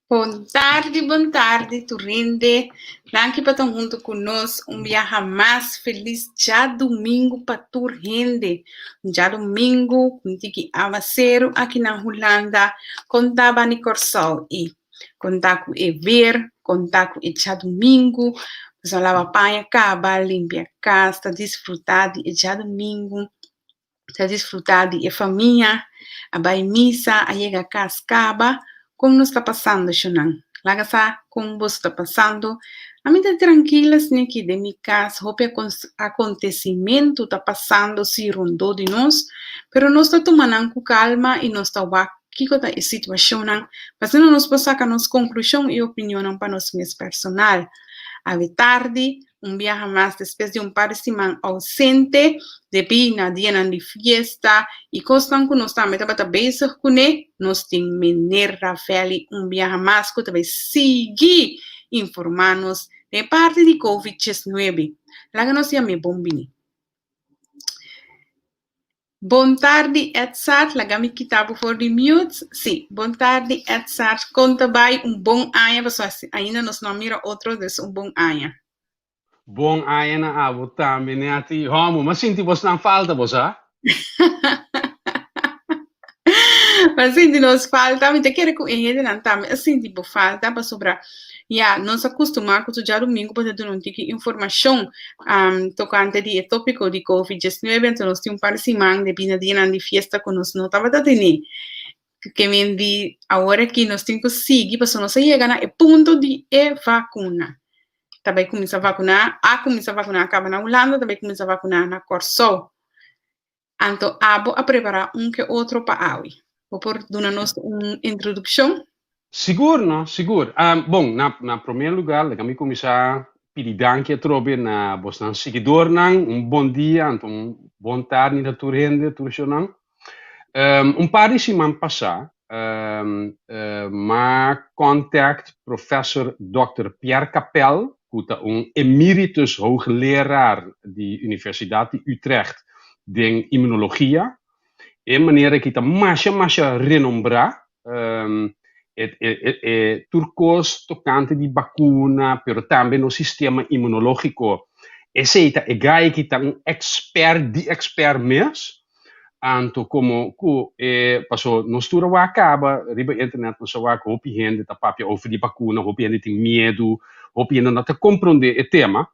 Bon tardi, bon tardi tur hende. Danki pa ta huntu ku nos un biaha mas. Felis djadumingu pa tur hende. Un djadumingu ku un tiki awaseru aki na Hulanda. Kon ta bani Kòrsou i kon ta ku e weer, kon ta ku e djadumingu. Boso a laba paña kaba, limpia kas, ta disfrutá di e djadumingu. Ta disfrutá di e famia, a bai misa, a yega kas kaba. Kon nos ta pasando shunan? Laga sa kon boso ta pasando. Ami ta trankil asina aki den mi kas. Hopi akontesimentu ta pasando si rondó di nos, pero nos ta tuma nan ku kalma i nos ta wak kiko ta e situashonnan, pa asina nos por saka nos konklushon i opinionnan pa nos mes personal. Awe tardi, un biaha mas despues di un par di siman ausente debí na dianan di fiesta i kosnan ku nos tambe tabata bezig kuné, nos tin Mener Ravelli un biaha mas ku ta bai sigui informá nos den e parti di Covid 19. Laga nos yam'é bon bini. Bon tardi Edzard, laga mi kita bo for di mute. Sí, bon tardi Edzard, kon ta bai? Un bon aña, pasobra ainda nos no a mira otro, dus un bon aña. Bon aña na abo tambe, Netty. Homo, m'a sinti bosnan falta, bo sa? M'a sinti nos falta, mi ta kere ku e hendenan tambe a sinti bo falta, pasobra ya nos a kustumá ku tur djadumingu bo ta duna un tiki informashon tokante di e tópiko di Covid 19, anto nos tin un par di siman debí na dianan di fiesta ku nos no tabata tene. Ke men di awor aki nos tin ku sigui pasobra nos a yega na e punto di e vakuna. Ta bai kuminsá vakuná, a kuminsá vakuná kaba na Hulanda, ta bai kuminsá vakuná na Kòrsou. Anto abo a prepará un ke otro pa awe. Bo por duna nos un introdukshon? Sigur no, sigur. Bon, na na promé lugá laga mi kuminsá pidi danki atrobe na bosnan siguidornan. Un bon dia anto un bon tardi na tur hende, tur shownan. Un par di siman pasá m'a contact Professor Dòkter Pierre Kapel, ku ta un emeritus hoogleraar di Universidat di Utrecht den immunologia. E manera aki ta masha masha renombrá. E tur kos tokante di bakuna, pero tambe nos sistema immunológiko. Esei ta e guy ki ta un expert di expert mes. Anto komo ku e paso nos tur a wak kaba riba internet nos a wak hopi hende ta papia over di bakuna, hopi hende tin miedu, hopi hende no ta komprondé e tema.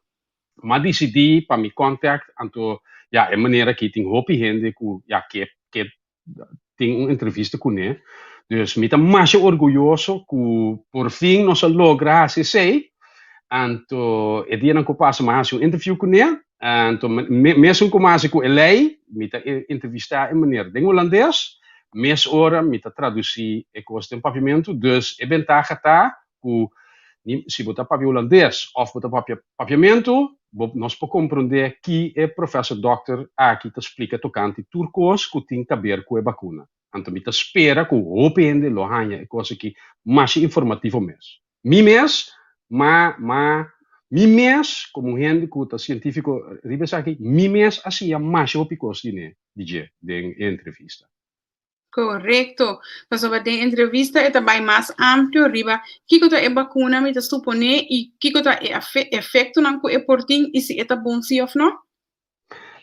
M'a disidí pa mi contact anto ya e manera aki tin hopi hende ku ya ke ke tin un entrevista kuné. Dus mi ta masha orguyoso ku por fin nos a logra hasi esei. Anto e dianan ku pasa mi a hasi un interview kuné. Anto mesun ku mi a hasi ku e lei, mi ta entrevistá e meneer den hulandes, mes ora mi ta tradusí e kos den papiamentu. Dus e bentaha ta ku si bo ta papia hulandes òf bo ta papia papiamentu, bo nos por komprondé ki e professor dòkter aki ta splika tokante tur kos ku tin kaber ku e bakuna. Anto mi ta spera ku hopi hende lo haña e kos aki masha informativo mes. Mi mes, ma, ma, mi mes, komo un hende ku ta sientífiko riba esaki, mi mes a siña masha hopi kos di ne, di dje, den e entrevista. Korekto. Pasobra den entrevista e ta bai mas amplio riba kiko ta e bakuna mi ta suponé i kiko ta e efektonan ku e por tin i si e ta bon si òf no.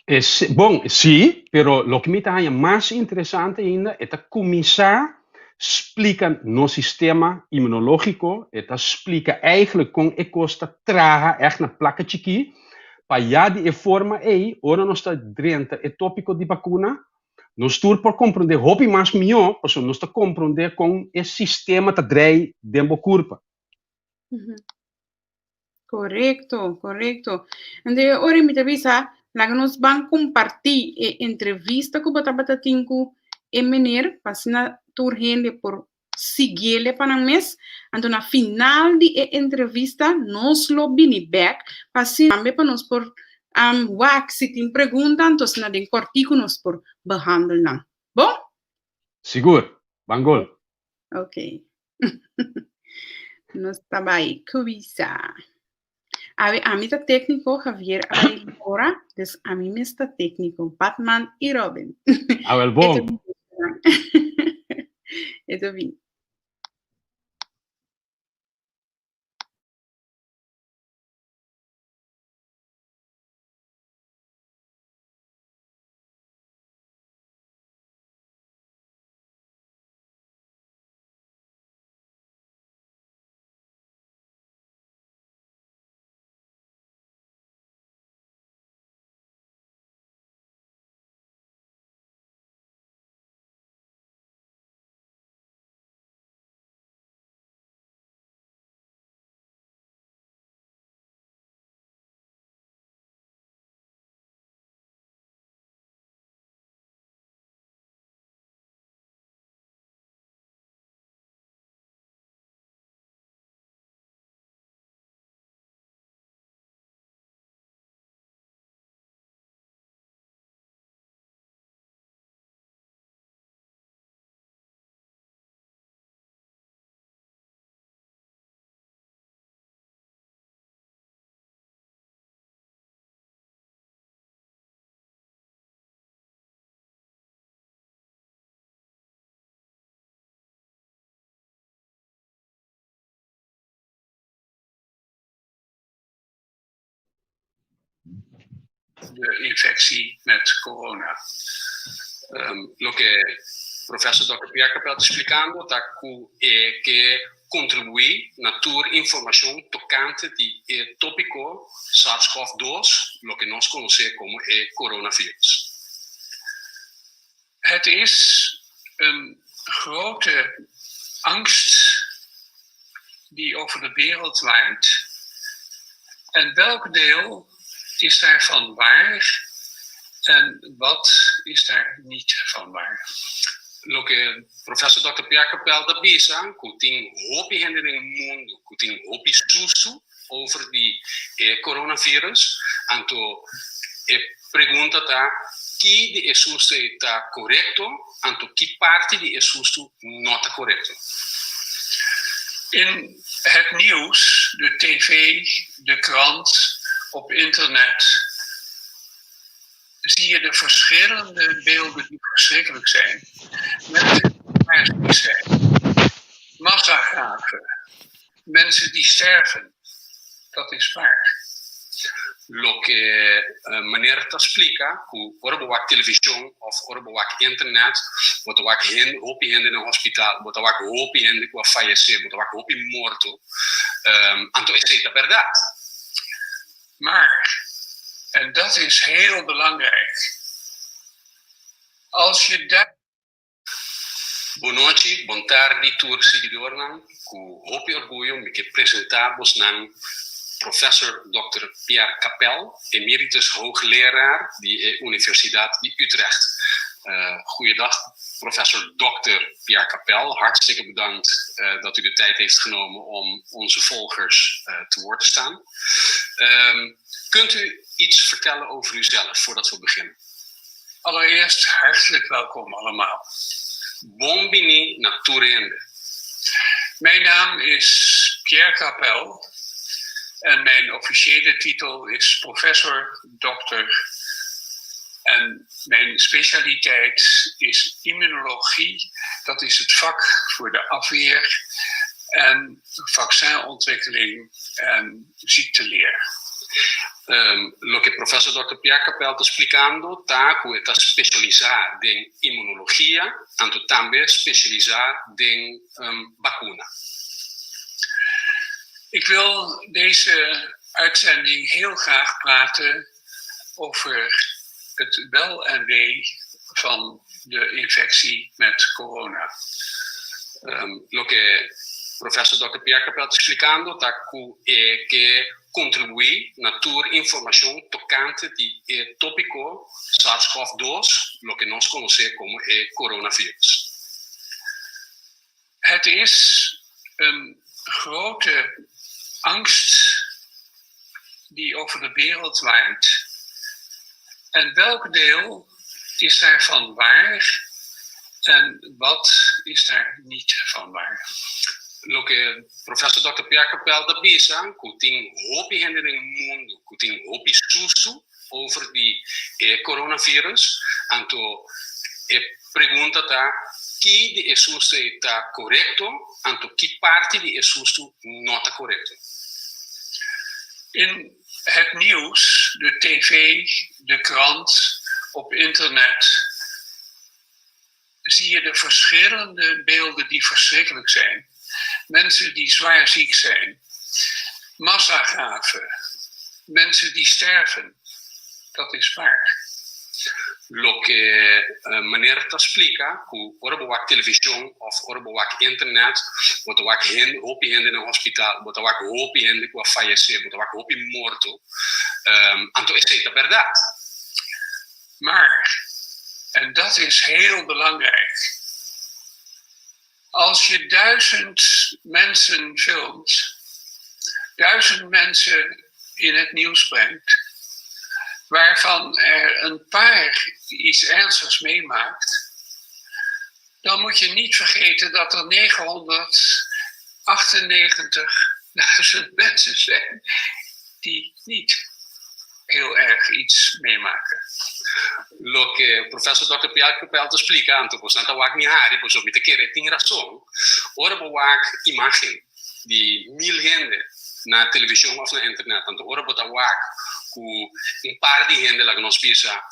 Es, bon, sí, pero loke mi ta haña mas interesante ainda, e ta kuminsá splika nos sistema inmunológiko, e ta splika eigenlijk kon e kos ta traha ègt na plaka chikí, pa ya di e forma ei, ora nos ta drenta e tópiko di bakuna, nos tur por komprondé hopi mas mihó, pasobra nos ta komprondé kon e sistema ta drei den bo kurpa. Korekto, korekto. Anto e ora mi ta bisa, laga nos ban kompartí e entrevista ku bo tabata tin ku e meneer, pa asina tur hende por siguiele pa nan mes. Anto na final di e entrevista nos lo bini bèk pa asina tambe pa nos por wak si tin pregunta, anto asina den kòrtiku nos por behandel nan. Bon? Sigur. Ban gol. Ok. Nos ta bai kuminsá. Awe ami ta tékniko, Javier a bai ora, dus ami mes ta tékniko, Batman i Robin. Awel bon. E ta bin. De infectie met corona. Loke professor Dr. Pierre Capel ta splikando ta ku e ke kontribuí na tur informashon tokante di e tópiko SARS-CoV-2, loke nos konosé komo e coronavirus. Het is een grote angst die over de wereld waait. En welk deel is daarvan waar en wat is daar niet van waar? Loke professor Dr. Pierre Capel ta bisa, ku tin hopi hende den mundu ku tin hopi susu over di e coronavirus, anto e pregunta ta ki di e susu ei ta korekto, anto ki parti di e susu no ta korekto. In het nieuws, de tv, de krant, op internet zie je de verschillende beelden die verschrikkelijk zijn. Mensen die zijn. Massagraven. Mensen die sterven. Dat is waar. Loke meneer ta splika ku ora bo wak televishon òf ora bo wak internet, bo ta wak hende, hopi hende den hospital, bo ta wak hopi hende ku a fayesé, bo ta wak hopi morto. Anto esei ta bèrdat. Maar, en dat is heel belangrijk, als je daar. Bon nochi, bon tardi tur siguidornan. Ku hopi orguyo mi ke presentá bosnan Professor Dòkter Pierre Capel, emeritus hoogleraar di e Universidat di Utrecht. Goeiedag professor Dòkter Pierre Capel, hartstikke bedankt dat u de tijd heeft genomen om onze volgers te woord te staan. Kunt u iets vertellen over uzelf voordat we beginnen? Allereerst hartelijk welkom allemaal. Bon bini na tur hende. Mijn naam is Pierre Capel en mijn officiële titel is professor dokter. En mijn specialiteit is immunologie. Dat is het vak voor de afweer en vaccinontwikkeling en ziekteleer. Loke professor Dòkter Pierre Capel ta splikando ta ku e ta spesialisá den imunologia, anto tambe spesialisá den bakuna. Ik wil deze uitzending heel graag praten over het wel en wee van de infectie met corona. Loke professor Dòkter Pierre Capel ta splikando ta ku e ke kontribuí na tur informashon tokante di e tópiko SARS-CoV-2, loke nos konosé komo e coronavirus. Het is een grote angst die over de wereld waait. En welk deel is daarvan waar en wat is daar niet van waar? Loke professor Dòkter Pierre Capel ta bisa ku tin hopi hende den mundu ku tin hopi susu over di e coronavirus, anto e pregunta ta ki di e susu ei ta korekto, anto ki parti di e susu no ta korekto. In het nieuws, de tv, de krant, op internet zie je de verschillende beelden die verschrikkelijk zijn. Mensen die zwaar ziek zijn, massagraven, mensen die sterven. Dat is waar. Loke meneer ta splika ku ora bo wak televishon òf ora bo wak internet, bo ta wak hende, hopi hende den hospital, bo ta wak hopi hende ku a fayesé, bo ta wak hopi morto. Anto esei ta bèrdat. Maar, en dat is heel belangrijk, als je 1000 mensen filmt, 1000 mensen in het nieuws brengt, waarvan er een paar iets ernstigs meemaakt, dan moet je niet vergeten dat er 998.000 mensen zijn die niet heel erg iets meemaken. Loke professor Dòkter Pierre Capel ta splika anto boso nan ta wak mi hari, boso mi ta kere tin rason. Ora bo wak imagen di mil hende na televishon òf na internet, anto ora bo ta wak ku un par di hende, laga nos bisa,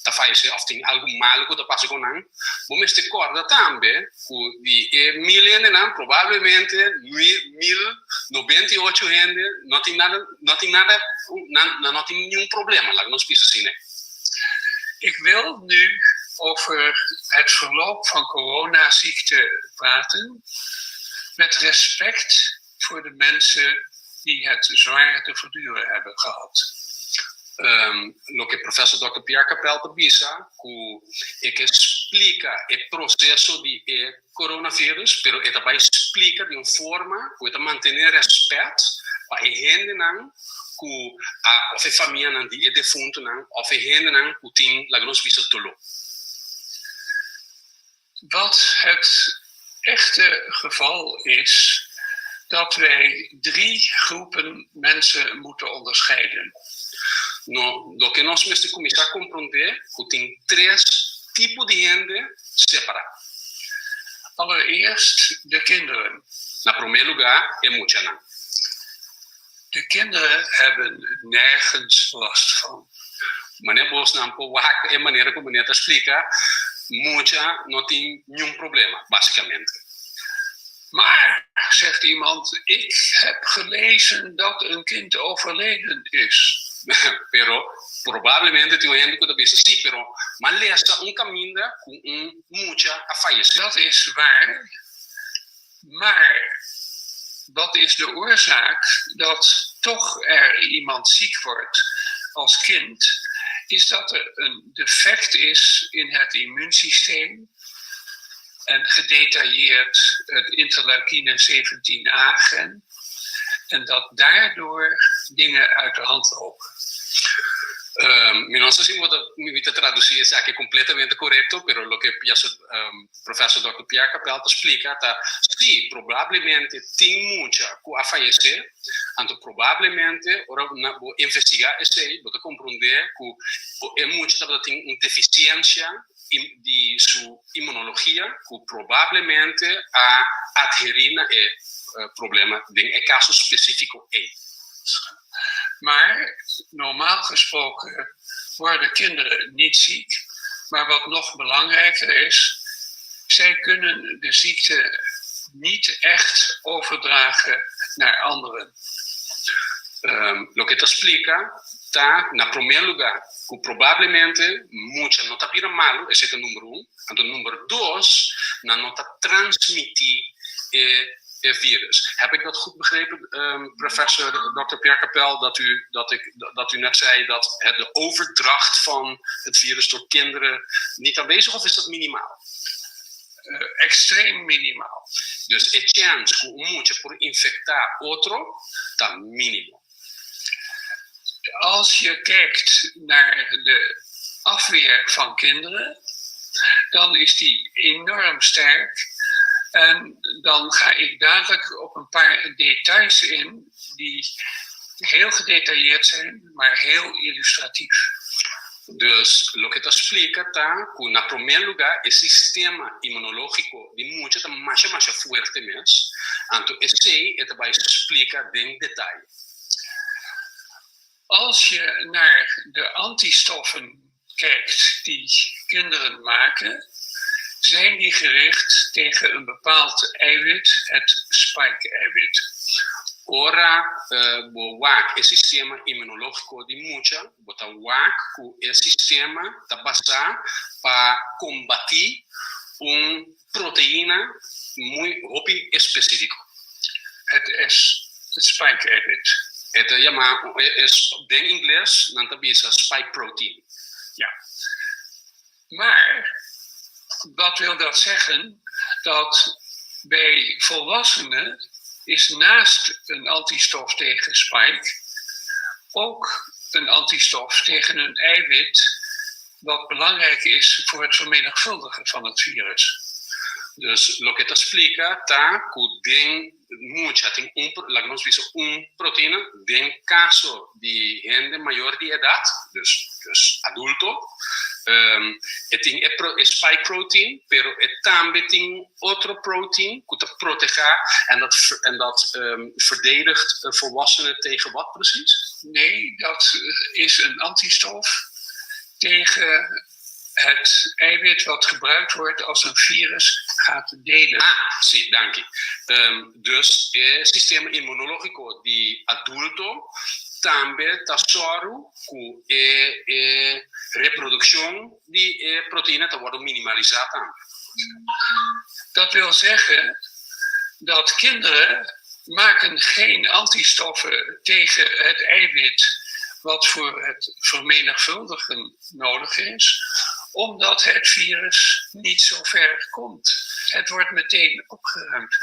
ta fayesé òf tin algu malu ku ta pasa ku nan, bo mester kòrda tambe ku di e 1000 hendenan probablemente 1098 hende no tin nada, no tin nada, nan no tin niun problema, laga nos bisa asina. Ik wil nu over het verloop van coronaziekte praten, met respect voor de mensen die het zwaar te verduren hebben gehad. Loke professor Dr. Pierre Capel ta bisa ku e ke splika e proseso di e coronavirus, pero e ta bai splika di un forma ku e ta mantené rèspèt pa e hendenan ku a òf e famianan di e defuntunan òf e hendenan ku tin, laga nos bisa, doló. Wat het echte geval is, dat wij drie groepen mensen moeten onderscheiden. No, loke nos mester kuminsá komprondé ku tin tres tipo di hende separá. Allereerst de kinderen. Na promé lugá e muchanan. De kinderen hebben nergens last van. Manera bosnan por wak e manera ku meneer ta splika, mucha no tin niun problema, básikamente. Maar, zegt iemand, ik heb gelezen dat een kind overleden is. Pero probablemente tin un hende ku ta bisa, sí, pero m'a lesa un kaminda ku un mucha a fayesé. Dat is waar, maar wat is de oorzaak dat toch er iemand ziek wordt als kind? Is dat er een defect is in het immuunsysteem en gedetailleerd het interleukine 17A-gen en dat daardoor dingen uit de hand lopen. Mi no sa si mi ta tradusí esaki kompletamente korekto, pero loke professor Dr. Pierre Capel ta splika ta sí, probablemente tin mucha ku a fayesé, anto probablemente ora bo investigá esei bo ta komprondé ku e mucha tabata tin un defisiensia di su inmunologia ku probablemente a adherí na e problema den e kaso spesífiko ei. Maar normaal gesproken worden kinderen niet ziek. Maar wat nog belangrijker is, zij kunnen de ziekte niet echt overdragen naar anderen. Loke ta splika ta, na promé lugá, ku probablemente mucha no ta bira malu, esei ta number un. Anto number dos, nan no ta transmití e e virus. Heb ik dat goed begrepen, professor Dr. Pierre Capel, dat u net zei dat de overdracht van het virus door kinderen niet aanwezig, of is dat minimaal? Extreem minimaal. Dus e chèns ku un mucha por infektá otro ta mínimo. Als je kijkt naar de afweer van kinderen, dan is die enorm sterk. En dan ga ik dadelijk op een paar details in die heel gedetailleerd zijn, maar heel illustratief. Dus loke ta splika ta ku na promé lugá e sistema inmunológiko di mucha ta masha masha fuerte mes, anto esei e ta bai splika den detaye. Als je naar de antistoffen kijkt die kinderen maken, zijn die gericht tegen een bepaald eiwit, het spike-eiwit. Ora bo wak e sistema inmunológiko di mucha, bo ta wak ku e sistema ta basá pa kombatí un proteína muy hopi espesífiko. Het is het spike-eiwit. E ta yama, den ingles nan ta bisa spike protein. Ja. Maar wat wil dat zeggen? Dat bij volwassenen is naast een antistof tegen spike ook een antistof tegen een eiwit wat belangrijk is voor het vermenigvuldigen van het virus. Dus loke ta splika ta ku den mucha tin un, laga nos bisa un proteína, den kaso di hende mayor di edat, dus adulto, e tin e spike protein, pero e tambe tin otro protein ku ta protehá en dat verdedigt volwassenen tegen wat precies? Nee, dat is een antistof tegen het eiwit wat gebruikt wordt als een virus gaat delen. Ah, si, danki. Dus e sistema inmunológiko di adulto tambe ta sòru ku e e reprodukshon di e proteina ta wòrdu minimalisá tambe. Dat wil zeggen dat kinderen maken geen antistoffen tegen het eiwit wat voor het vermenigvuldigen nodig is, omdat het virus niet zo ver komt. Het wordt meteen opgeruimd.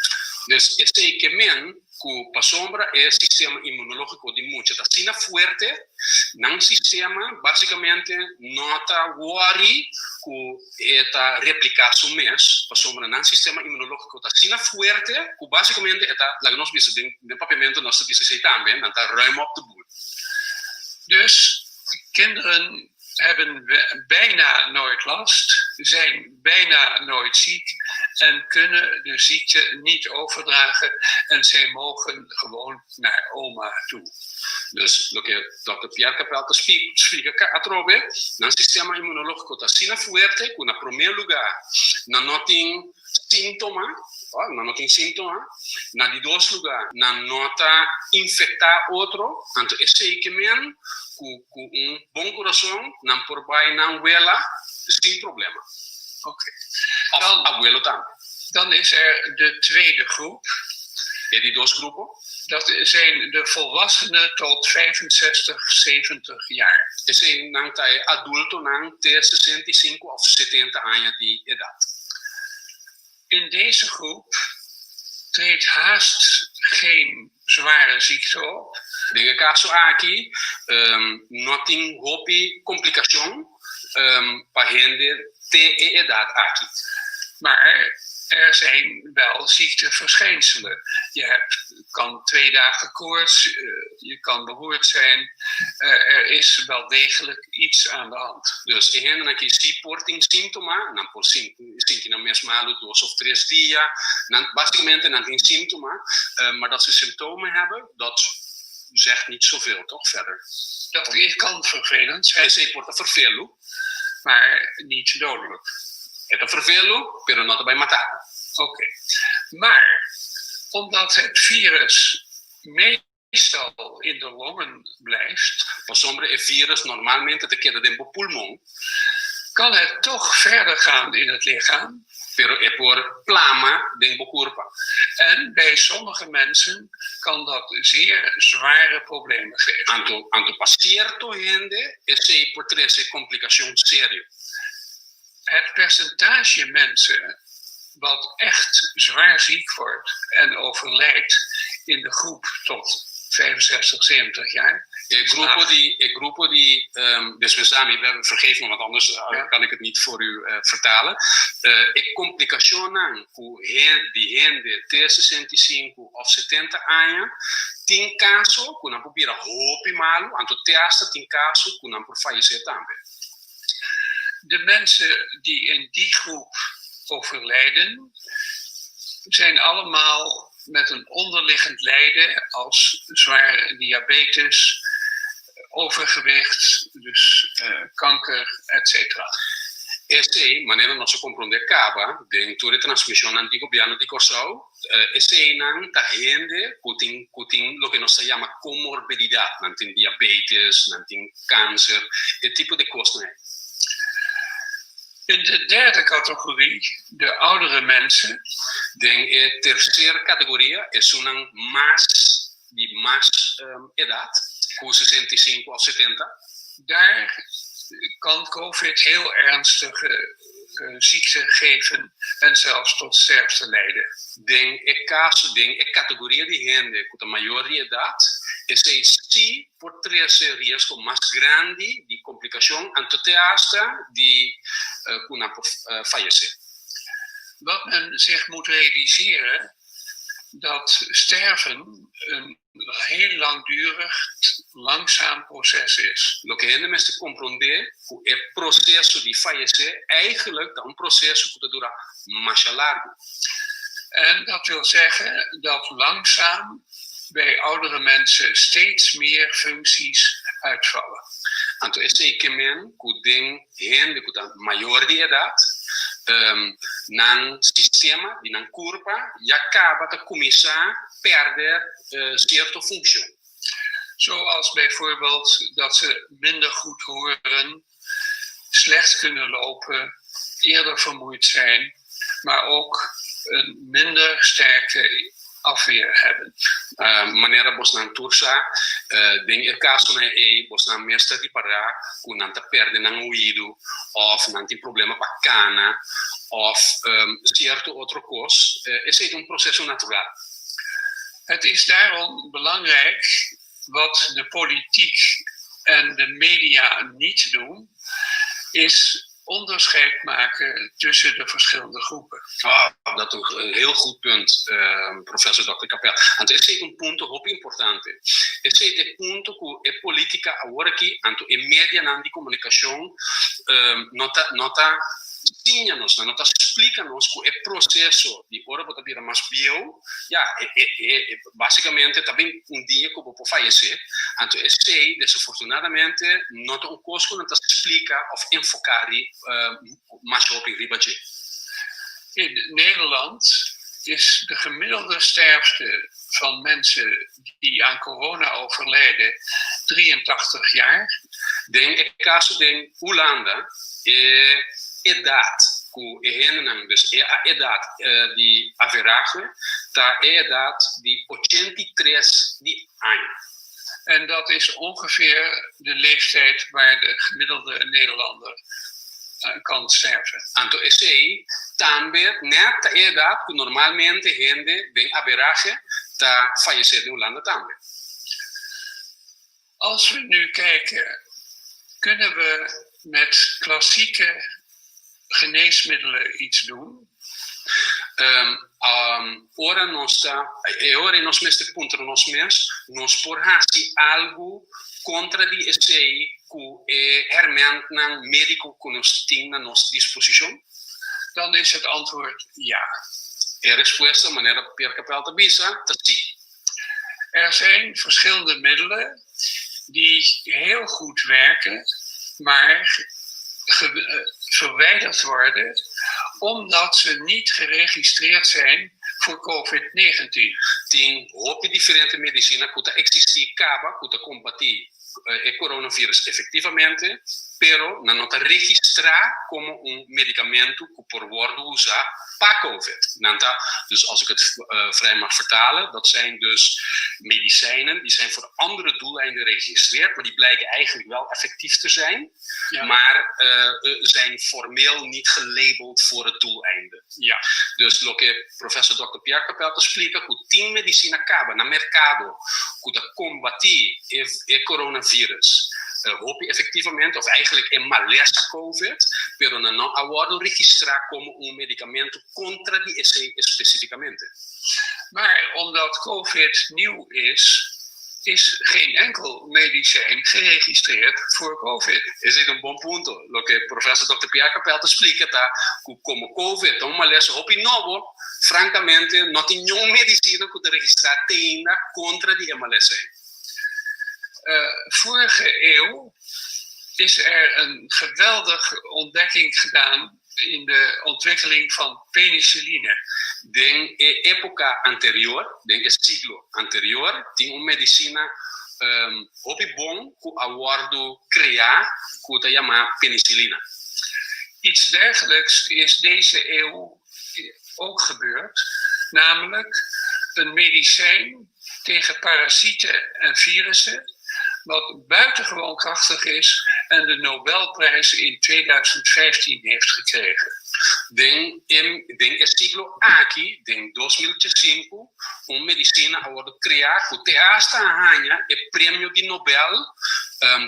Dus esei ke men ku pasobra e sistema inmunológiko di mucha ta asina fuerte, nan sistema básikamente no ta wòri ku e ta repliká su mes, pasobra nan sistema inmunológiko ta asina fuerte ku básikamente e ta, laga nos bisa den den papiamentu nos ta bisa esei tambe, nan ta ruim op de boel. Dus kinderen hebben bijna nooit last, zijn bijna nooit ziek en kunnen de ziekte niet overdragen en zij mogen gewoon naar oma toe. Dus loke Dòkter Pierre Capel ta splika atrobe, nan sistema inmunológiko ta asina fuerte ku na promé lugá nan no tin síntoma, nan no tin síntoma, na di dos lugá nan no ta infektá otro, anto esei ke men ku ku un bon kurason nan por bai nan wela sin problema. Oké. Òf abuelo tambe. Dan is er de tweede groep. E di dos grupo. Dat zijn de volwassenen tot 65, 70 jaar. Eseinan ta e adultonan te 65 òf 70 aña di edat. In deze groep treedt haast geen zware ziekte op. Den e kaso aki no tin hopi komplikashon pa hende te e edat aki. Maar er zijn wel ziekteverschijnselen. Je hebt, kan 2 dagen koorts, je kan beroerd zijn. Er is wel degelijk iets aan de hand. Dus e hendenan aki si por tin síntoma, nan por sinti nan mes malu 2 of 3 dia. Nan, básicamente nan tin síntoma, maar dat ze symptomen hebben, dat zegt niet zoveel, toch? Verder. Dat kan vervelend zijn. Esei por ta ferfelu. Maar niet dodelijk. E ta ferfelu, pero no ta bai mata. Oké. Maar omdat het virus meestal in de longen blijft, Pasobra e virus normalmente ta keda den pulmon. Kan het toch verder gaan in het lichaam. Pero e por plama den kurpa. En bij sommige mensen kan dat zeer zware problemen geven. Anto pa sierto hende, esei por trese komplikashon serio. Het percentage mensen wat echt zwaar ziek wordt en overlijdt in de groep tot 65, 70 jaar. E grupo di despues ami, vergeef me, want anders kan ik het niet voor u vertalen. E komplikashonnan ku di hende te 65 òf 70 aña, tin kaso ku nan por bira hopi malu, anto te hasta tin kaso ku nan por fayesé tambe. De mensen die in die groep overlijden, zijn allemaal met een onderliggend lijden als zware diabetes, overgewicht, dus kanker, etc. Esei, manera nos a komprondé kaba, den tur e transmishonnan di gobièrnu di Kòrsou, eseinan ta hende ku tin loke nos ta yama komorbididat, nan tin diabetes, nan tin kanser, e tipo di kosnan. In de derde categorie, de oudere mensen, Den e terser kategoria, esunnan mas di mas edat, ku 65 òf 70. Daar kan COVID heel ernstige ziekte geven en zelfs tot sterfte leiden. Den e kaso, den e kategoria di hende ku ta mayó di edat, esei sí por trese riesgo mas grandi di komplikashon, anto te hasta di ku nan por fayesé. Wat men zich moet realiseren, dat sterven een heel langdurig, langzaam proces is. Loke hende mester komprondé, ku e proseso di fayesé eigenlijk ta un proseso ku ta dura mas largu. En dat wil zeggen dat langzaam bij oudere mensen steeds meer functies uitvallen. Anto esei ke men ku den hende ku ta mayor di edat, nan sistema di nan kurpa ya kaba ta kuminsá pèrdè sierto funshon. Zoals bijvoorbeeld dat ze minder goed horen, slecht kunnen lopen, eerder vermoeid zijn, maar ook een minder sterke afweer hebben. Manera bosnan tur sa, den e kasonan ei bosnan mes ta ripará ku nan ta pèrdè nan oido òf nan tin problema pa kana òf sierto otro kos. Esei ta un proseso natural. Het is daarom belangrijk wat de politiek en de media niet doen, is onderscheid maken tussen de verschillende groepen. Ah, dat ta un heel goed punt, professor dòkter Kapel. Anto esei ta un punto hopi importante. Esei ta e punto ku e polítika awor aki, anto e medianan di komunikashon no ta no ta siña nos, nan no ta splika nos ku e proseso di ora bo ta bira mas bieu, ya, e e e básikamente ta bin un dia ku bo por fayesé. Anto esei desafortunadamente no ta un kos ku nan ta splika òf enfoká ri mas hopi riba dje. In Nederland is de gemiddelde sterfte van mensen die aan corona overlijden 83 jaar. Den e kaso den Hulanda e edat ku e hendenan, dus e edat di averahe ta e edat di 83 di aña. En dat is ongeveer de leeftijd waar de gemiddelde Nederlander kan sterven. Anto esei tambe nèt ta e edat ku normalmente hende den averahe ta fayesé den Hulanda tambe. Als we nu kijken, kunnen we met klassieke geneesmiddelen iets doen? Ora nos ta, e ora ei nos mester puntra nos mes, nos por hasi algu kontra di esei ku e hèrmèntnan médiko ku nos tin na nos disposishon? Dan is het antwoord ja. E respuesta, manera Pierre Kapel ta bisa, ta sí. Er zijn verschillende middelen die heel goed werken, maar verwijderd worden omdat ze niet geregistreerd zijn voor COVID-19. Tin hopi diferente medisina ku ta eksistí kaba ku ta kombatí e coronavirus efectivamente, pero nan no ta registrá komo un medikamentu ku por wòrdu usá pa covid. Nan ta, dus als ik het vrij mag vertalen, dat zijn dus medicijnen die zijn voor andere doeleinden geregistreerd, maar die blijken eigenlijk wel effectief te zijn, maar zijn formeel niet gelabeld voor het doeleinde. Dus loke professor dòkter Pierre Kapel ta splika ku tin medisina kaba na merkado ku ta kombatí e coronavirus hopi efectivamente, of eigenlijk e malesa covid, pero nan no a wòrdu registrá komo un medikamentu kontra di esei espesifikamente. Maar omdat covid nieuw is, is geen enkel medicijn geregistreerd voor covid. Esei ta un bon punto. Loke professor dòkter Pierre Kapel ta splika ta ku komo covid ta un malesa hopi nobo, frankamente no tin niun medisina ku ta registrá te ainda kontra di e malesa ei. Vorige eeuw is er een geweldige ontdekking gedaan in de ontwikkeling van penicilline. Den e époka anterior, den e siglo anterior, tin un medisina hopi bon ku a wòrdu kreá ku ta yamá penicilina. Iets dergelijks is deze eeuw ook gebeurd, namelijk een medicijn tegen parasieten en virussen, wat buitengewoon krachtig is en de Nobelprijs in 2015 heeft gekregen. Den e den e siglo aki, den 2005, un medisina a wòrdu kreá ku te asta a haña e premio di Nobel,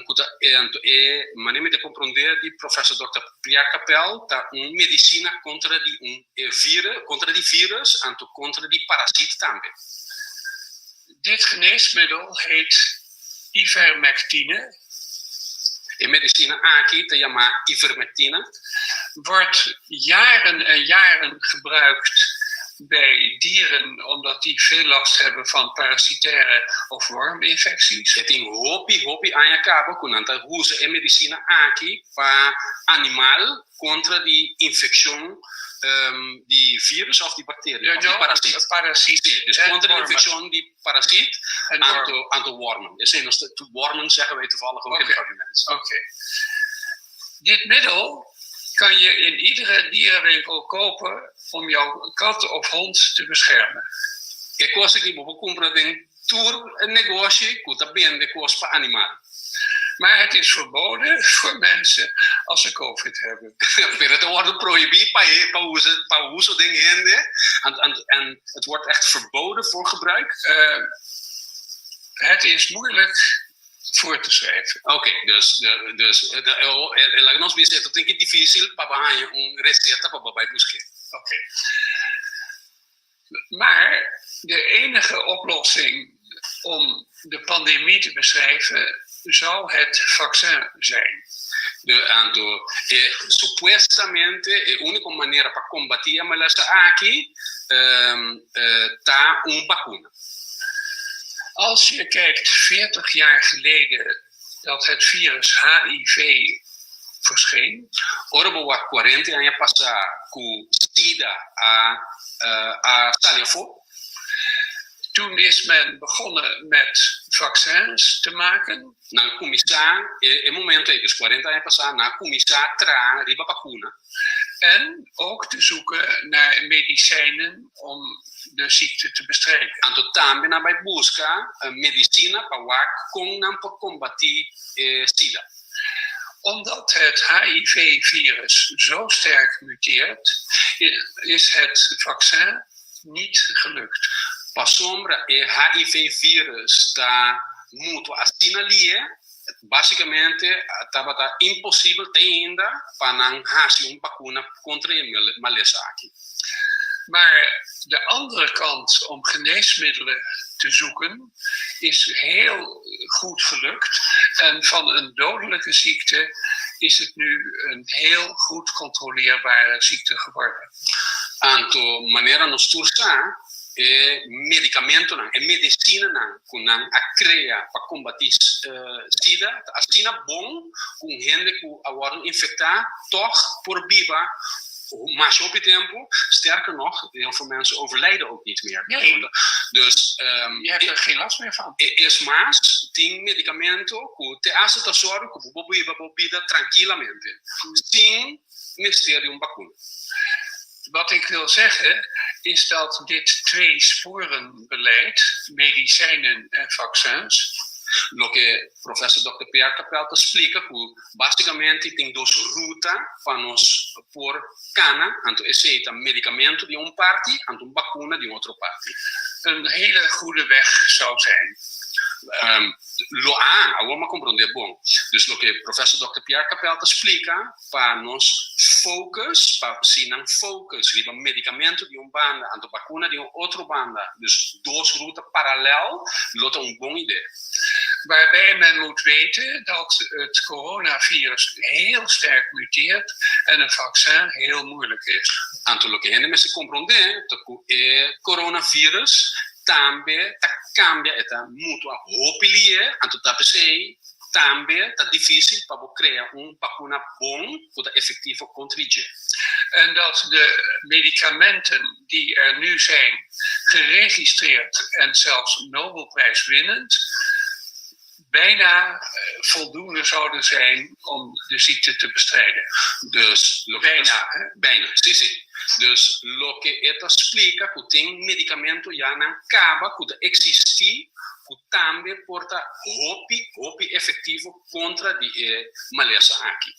ku ta anto e manera mi ta komprondé di professor dòkter Pierre Capel ta un medisina kontra di un e virus, kontra di virus anto kontra di parasit tambe. Dit geneesmiddel heet ivermectine. E medisina aki ta yamá ivermectina. Wordt jaren en jaren gebruikt Bij dieren, omdat die veel last hebben van parasitaire of worminfecties. E tin hopi, hopi aña kaba ku nan ta usa e medisina aki pa animal kontra di infekshon di virus òf di bakteria òf di parasit. Parasit. Sí, dus kontra di infekshon di parasit anto anto wormen. Esei nos ta, wormen zeggen wij toevallig ook in het Papiaments. Oké. Dit middel kan je in iedere dierenwinkel kopen om jouw kat of hond te beschermen. E kos aki bo por kumpra den tur negoshi ku ta bende kos pa animal. Maar het is verboden voor mensen als ze COVID hebben. Pero e ta wòrdu prohibí pa e pa usa pa uso den hende en en en het wordt echt verboden voor gebruik. Het is moeilijk voor te schrijven. Oké, dus dus laga nos bisa e ta tin ki difísil pa bo haña un reseta pa bo bai busk'é. Oké. Maar de enige oplossing om de pandemie te beschrijven zou het vaccin zijn. De anto e supuestamente e úniko manera pa kombatí e malesa aki ta un bakuna. Als je kijkt 40 jaar geleden dat het virus HIV verscheen. Ora bo wak 40 aña pasá ku sida a a sali afó. Toen is men begonnen met vaccins te maken. Nan a kuminsá e momento ei, dus 40 aña pasá, nan a kuminsá traha riba bakuna. En ook te zoeken naar medicijnen om de ziekte te bestrijden. Anto tambe nan bai buska medisina pa wak kon nan por kombatí e sida. Omdat het HIV-virus zo sterk muteert, is het vaccin niet gelukt. Pasobra e HIV-virus ta mutua asina lié, Básikamente tabata imposibel te ainda pa nan hasi un bakuna kontra e malesa aki. Maar de andere kant om geneesmiddelen te zoeken is heel goed gelukt en van een dodelijke ziekte is het nu een heel goed controleerbare ziekte geworden. Anto manera nos tur sa, E medikamentonan, e medisinanan ku nan a krea pa kombatí sida ta asina bon ku un hende ku a wòrdu infektá tòg por biba mas hopi tempu. Sterker nog, heel veel mensen overlijden ook niet meer. Nee. Dus, Je hebt er geen last meer van. Es mas, tin medikamento ku te hasta ta sòru ku bo por biba bo bida trankilamente, sin mester di un bakuna. Wat ik wil zeggen is dat dit tweesporenbeleid, medicijnen en vaccins. Loke Professor Dòkter Pierre Capel ta splika ku basikamente tin dos ruta pa nos por kana, anto esei ta medikamento di un parti, anto un bakuna di un otro parti. Een hele goede weg zou zijn. Lo a, awor m'a komprondé bon. Dus loke Professor Dòkter Pierre Capel ta splika pa nos focus, pa si nan focus riba medicamento di un banda anto vacuna di un otro banda, dus dos ruta paralel, lo ta un bon idee. Waarbij men moet weten dat het coronavirus heel sterk muteert en een vaccin heel moeilijk is. Anto loke hende mester komprondé ta ku e coronavirus tambe ta kambia, e ta mutua hopi lié, anto ta p'esei tambe ta difísil pa bo krea un bakuna bon ku ta efektivo kontra dje. En dat de medicamenten die er nu zijn geregistreerd en zelfs Nobelprijswinnend bijna voldoende zouden zijn om de ziekte te bestrijden. Dus loke ta Bijna, hè? Bijna, sí, sí. Dus loke e ta splika ku tin medikamento ya nan kaba ku ta eksistí ku tambe por ta hopi, hopi efektivo kontra di e malesa aki.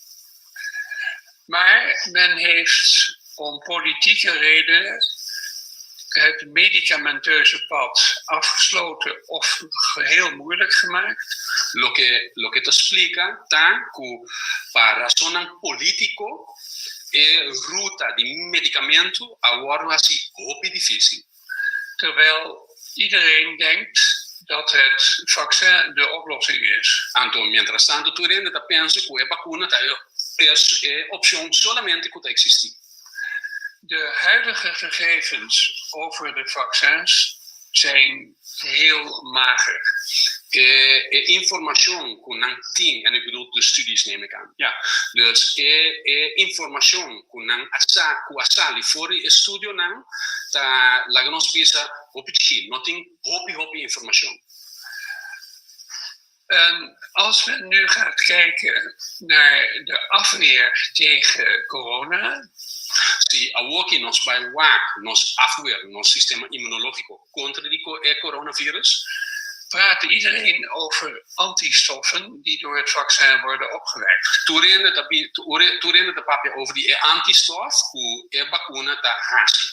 Maar men heeft om politieke redenen het medicamenteuze pad afgesloten of heel moeilijk gemaakt. Loke loke ta splika ta ku pa rasonnan polítiko e ruta di medikamentu a wòrdu hasi hopi difísil. Terwijl iedereen denkt dat het vaccin de oplossing is. Anto mientrastantu tur hende ta pensa ku e bakuna ta e e opshon solamente ku ta eksistí. De huidige gegevens over de vaccins zijn heel mager. E, e informashon ku nan tin, en ik bedoel de studies, neem ik aan. Ja. Dus e informashon ku nan a sa, ku a sali for di e studionan, ta, laga nos bisa, hopi chikí. No tin hopi hopi informashon. En als men nu gaat kijken naar de afweer tegen corona, Si awor nos bai wak nos afweer, nos sistema inmunológiko kontra di coronavirus, praat iedereen over antistoffen die door het vaccin worden opgewekt. Tur hende ta papia over di antistof ku e vakuna ta hasi.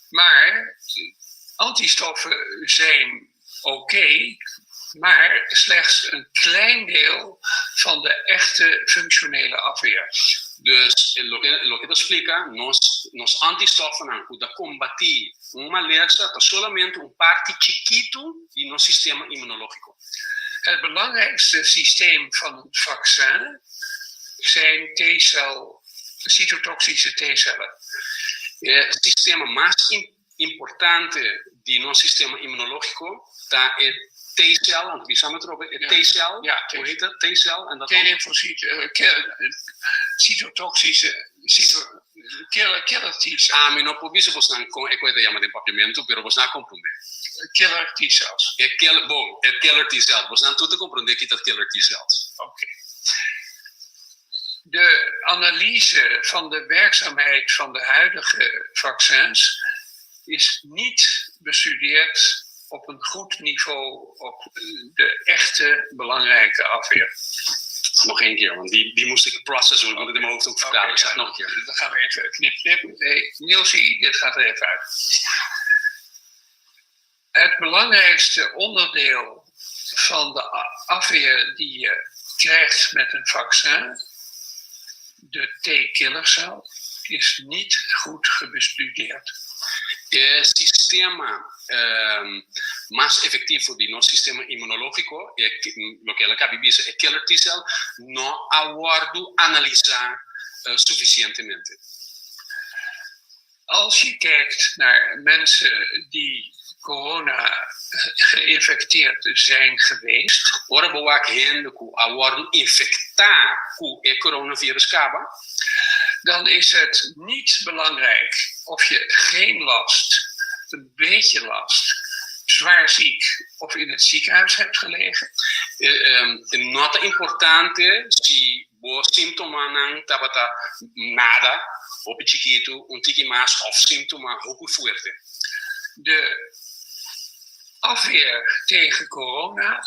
Maar antistoffen zijn oké, maar slechts een klein deel van de echte functionele afweer. Dus loke ta splika, nos antistoffen ku ta kombatí un malesa ta solamente un parti chikitu di nos sistema inmunológiko. Het belangrijkste systeem van het vaccin zijn T-cel, cytotoxische T-cellen. E sistema mas importante di nos sistema inmunológiko ta e T-cel, anto bisa mi trobe, e T-cel, hoe heet het? T-cel en dat T-lymfocyten, cytotoxische, killer T-cells. Ah, mi no por bisa bosnan kon e kos ta yama den papiamentu, pero bosnan a komprondé. Killer T-cells. E killer, bon, e killer T-cells. Bosnan tur ta komprondé kiko ta killer T-cells. Oké. De analyse van de werkzaamheid van de huidige vaccins is niet bestudeerd op een goed niveau op de echte belangrijke afweer. Nog één keer, want die moest ik processen, want ik moet het in mijn hoofd ook vertalen. Oké, Zeg nog een keer. Dan gaan we even knip, knip. Hey, Nielsie, dit gaat er even uit. Het belangrijkste onderdeel van de afweer die je krijgt met een vaccin, de T-killercel, is niet goed gebestudeerd. E sistema mas efektivo di nos sistema inmunológiko, e, loke el a kaba di bisa, e killer T-cell, no a wòrdu analisá sufisientemente. Als je kijkt naar mensen die corona geïnfecteerd zijn geweest, Ora bo wak hende ku a wòrdu infektá ku e coronavirus kaba, dan is het niet belangrijk of je geen last, een beetje last, zwaar ziek of in het ziekenhuis hebt gelegen. No ta importante si bo síntomanan tabata nada, hopi chikitu, un tiki mas òf síntoma hopi fuerte. De afweer tegen corona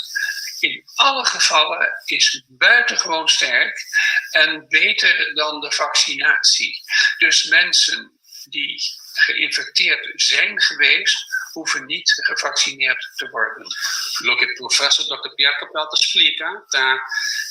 in alle gevallen is buitengewoon sterk en beter dan de vaccinatie. Dus mensen die geïnfecteerd zijn geweest, hoeven niet gevaccineerd te worden. Loke professor Dr. Pierre Capel ta splika, ta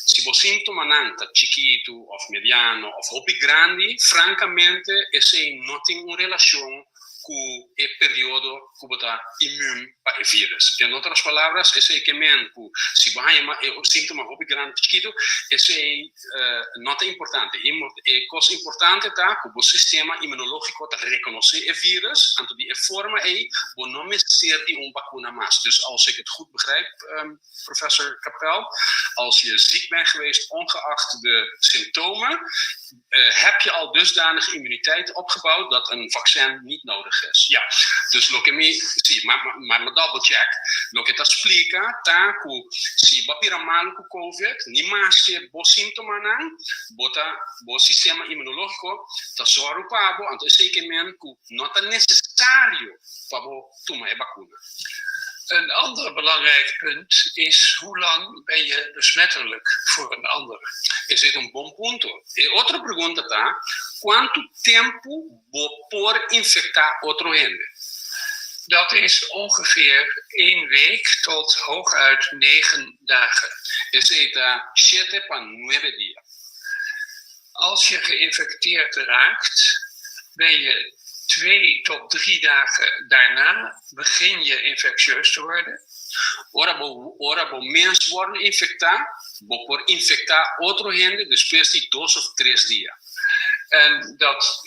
si bo síntomanan ta chikitu òf mediano òf hopi grandi, frankamente, esei no tin un relashon ku e periodo ku bo ta immuun pa e virus. En otras palabras, esei ke men ku si bo haña e síntoma hopi grandi chikitu, esei no ta importante. E kos importante ta ku bo sistema inmunológiko ta rekonosé e virus, anto di e forma ei bo no mester di un vakuna mas. Dus als ik het goed begrijp, professor Capel, als je ziek bent geweest, ongeacht de symptomen, heb je al dusdanig immuniteit opgebouwd dat een vaccin niet nodig is. Ja. Dus loke mi, si, maar mi double check. Loke e ta splika, ta ku si bo a bira malu ku COVID, ni maske bo síntomanan, bo ta bo sistema inmunológiko ta sòru pa bo, anto esei ke men ku no ta nesesario pa bo tuma e vakuna. Een ander belangrijk punt is: hoe lang ben je besmettelijk voor een ander? Esei ta un bon punto. E otro pregunta ta: kuantu tempu bo por infektá otro hende? Dat is ongeveer één week tot hooguit 9 dagen. Esei ta 7 pa 9 dia. Als je geïnfecteerd raakt, ben je 2 tot 3 dagen daarna begin je infectieus te worden. Ora bo mes wòrdu infektá, bo por infektá otro hende despues di 2 òf 3 dia. En dat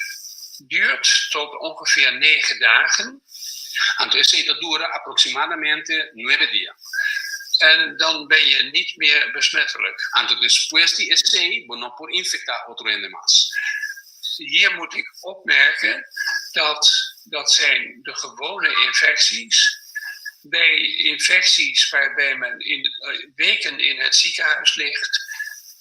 Duurt tot ongeveer 9 dagen. Anto esei ta dura aproksimadamente 9 dia. En dan ben je niet meer besmettelijk. Anto despues di esei, bo no por infektá otro hende mas. Hier moet ik opmerken dat dat zijn de gewone infecties. Bij infecties waarbij men in weken in het ziekenhuis ligt,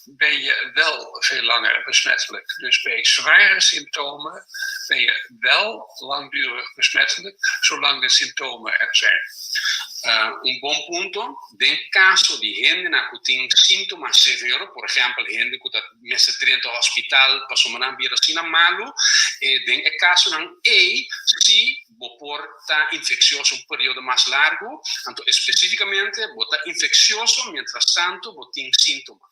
ben je wel veel langer besmettelijk. Dus bij zware symptomen ben je wel langdurig besmettelijk, zolang de symptomen er zijn. Un bon punto, den kaso di hende ku tin síntoma severo, por ehèmpel, hende ku ta mester drenta hospital, pasobra nan bira asina malu, den e kasonan ei, si bo por ta infeksioso un periodo mas largu, anto spesífikamente bo ta infeksioso mientras tantu bo tin síntoma.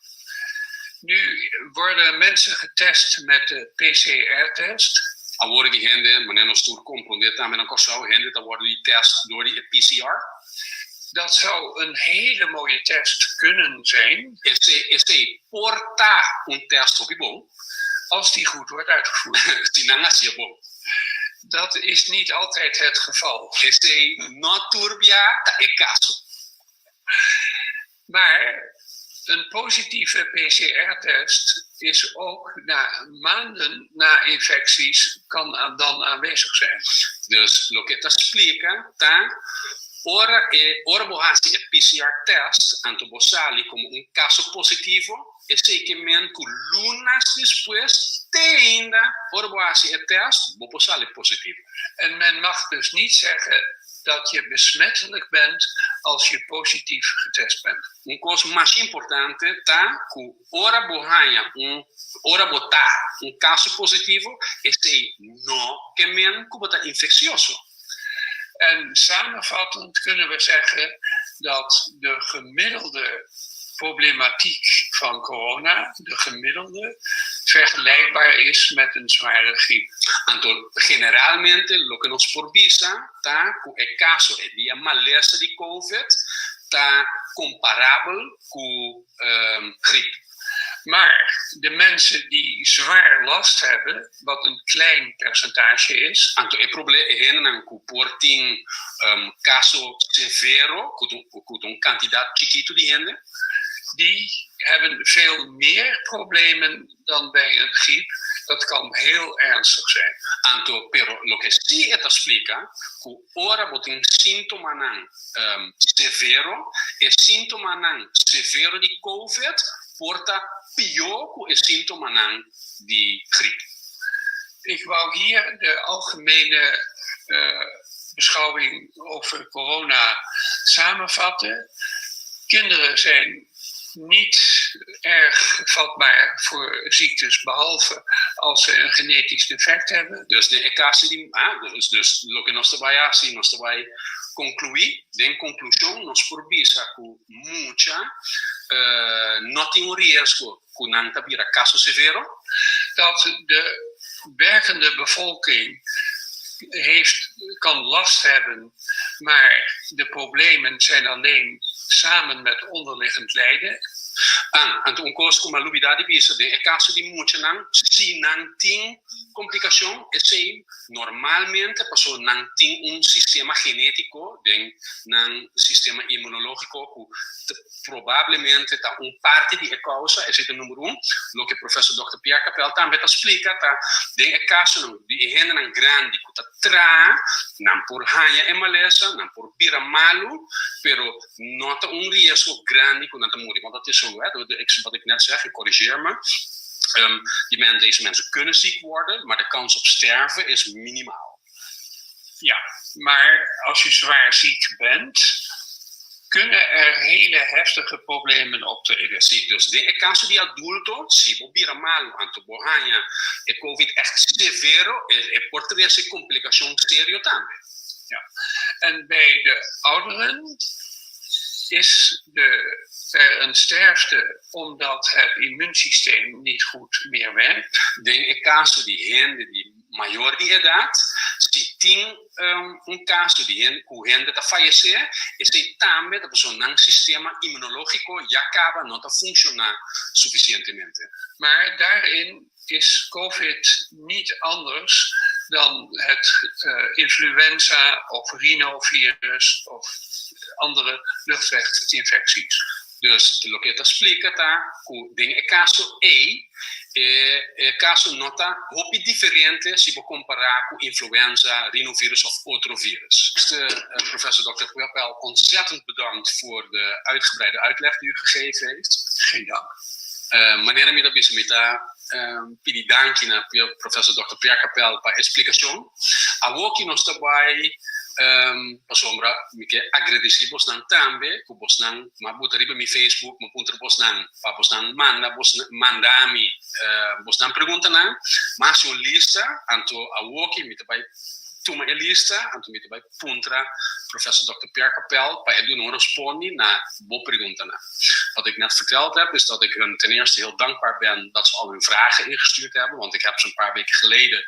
Nu worden mensen getest met de PCR-test. Awor di hende, manera nos tur komprondé tambe na Kòrsou, hende ta wòrdu test dor di PCR. Dat zou een hele mooie test kunnen zijn. Esei por ta un test hopi bon. Als die goed wordt uitgevoerd. Si nan hasié bon. Dat is niet altijd het geval. Esei no tur bia ta e kaso. Maar een positieve PCR-test is ook na maanden na infecties kan dan aanwezig zijn. Dus loke ta splika, ta, ora e ora bo hasi e PCR test, anto bo sali komo un kaso positivo, esei ke men ku luna despues te ainda ora bo hasi e test, bo por sali positivo. En men mag dus niet zeggen dat je besmettelijk bent als je positief getest bent. Un kos mas importante ta ku ora bo haña un ora bo ta un kaso positivo, esei no ke men ku bo ta infeksioso. En samenvattend kunnen we zeggen dat de gemiddelde problematiek van corona, de gemiddelde, vergelijkbaar is met een zware griep. Anto, generalmente, loke nos por bisa, ta, ku e kaso e di malesa di COVID, ta komparabel ku griep. Maar de mensen die zwaar last hebben, wat een klein percentage is. Anto, e problema e hendenan ku por tin kaso severo, ku un kantidat chikitu di hende. Die hebben veel meer problemen dan bij een griep. Dat kan heel ernstig zijn. Anto, pero loke si e ta splika, ku ora bo tin síntomanan severo, e síntomanan severo di COVID, por ta pió ku e síntomanan di griep. Ik wou hier de algemene beschouwing over corona samenvatten. Kinderen zijn niet erg vatbaar voor ziektes, behalve als ze een genetisch defect hebben. Dus den kaso di, ah, dus loke nos ta bai hasi, nos ta bai konkluí, den konklushon, nos por bisa ku mucha no tin un riesgo ku nan ta bira kaso severo. Dat de werkende bevolking kan last hebben, maar de problemen zijn alleen samen met onderliggend lijden. Ah, anto un kos ku m'a lubidá di bisa, den e kaso di muchanan, si nan tin komplikashon, esei normalmente paso nan tin un sistema genétiko, den nan sistema inmunológiko, ku probablemente ta un parti di e kousa, esei ta number 1. Loke profesor Dr. Pierre Capel tambe ta splika, ta den e kaso di hendenan grandi, ku ta traha, nan por haña e malesa, nan por bira malu, pero no ta un riesgo grandi ku nan ta muri. Want dat is zo, hè, wat ik net zeg, ik corrigeer me. Deze mensen kunnen ziek worden, maar de kans op sterven is minimaal. Ja, maar als je zwaar ziek bent, kunnen er hele heftige problemen optreden. Si, dus den kaso di adulto, si bo bira malu, anto bo haña e COVID echt severo, e por trese komplikashon serio tambe. Ja. En bij de ouderen is er een sterfte omdat het immuunsysteem niet goed meer werkt. Den e kaso di hende di mayor di edat, si tin un kaso di hende, ku hende ta fayesé, esei tambe ta pasobra nan sistema inmunológiko ya kaba no ta funshoná sufisientemente. Maar daarin is COVID niet anders Dan het influenza of rhinovirus of andere luchtweginfecties. Dus loke e ta splika ta ku den e kaso ei, e e kaso no ta hopi diferente si bo kompará ku influenza, rhinovirus òf otro virus. Professor Dr. Capel, ontzettend bedankt voor de uitgebreide uitleg die u gegeven heeft. Geen dank. Manera mi ta bisa mi ta pidi danki na professor Dr. Pierre Capel pa e splikashon. Awoki nos ta bai pasobra mi ke agradesí bosnan tambe ku bosnan m'a buta riba mi Facebook, m'a puntra bosnan pa bosnan manda bos manda mi bosnan preguntanan. M'a hasi un lista, anto awoki mi ta bai tuma e lista, anto mi ta bai puntra professor Dòkter Pierre Capel pa e duna un respondi na bo preguntanan. Wat ik net verteld heb is dat ik hun ten eerste heel dankbaar ben dat ze al hun vragen ingestuurd hebben, want ik heb ze een paar weken geleden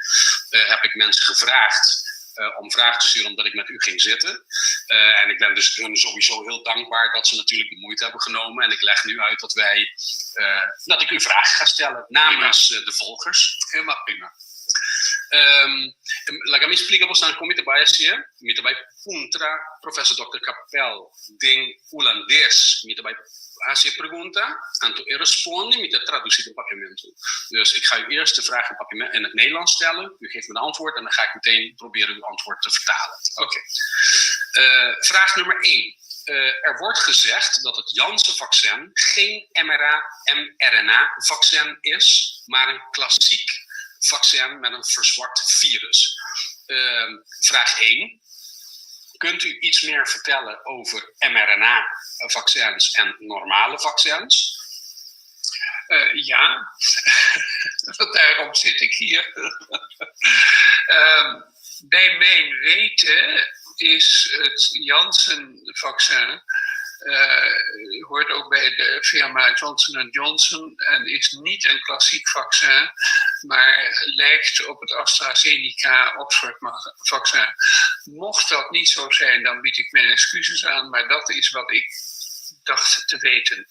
heb ik mensen gevraagd om vragen te sturen omdat ik met u ging zitten. En ik ben dus hun sowieso heel dankbaar dat ze natuurlijk de moeite hebben genomen. En ik leg nu uit dat wij, dat ik u vragen ga stellen namens de volgers. Helemaal prima. Laga mi splika bosnan kon mi ta bai hasié. Mi ta bai puntra Professor Dòkter Capel den Hulandes. Mi ta bai hasi e pregunta, anto e responde mi ta tradusí den Papiamentu. Dus ik ga u eerst de vraag in Papiamen in het Nederlands stellen. U geeft me de antwoord en dan ga ik meteen proberen uw antwoord te vertalen. Oké. Vraag nummer 1. Er wordt gezegd dat het Janssen-vaccin geen mRNA-vaccin is, maar een klassiek vaccin met een verzwakt virus. Vraag 1. Kunt u iets meer vertellen over mRNA-vaccins en normale vaccins? Ja, want daarom zit ik hier. Bij mijn weten is het Janssen-vaccin, hoort ook bij de firma Johnson Johnson en is niet een klassiek vaccin, maar lijkt op het AstraZeneca-Oxford-vaccin. Mocht dat niet zo zijn, dan bied ik mijn excuses aan, maar dat is wat ik dacht te weten.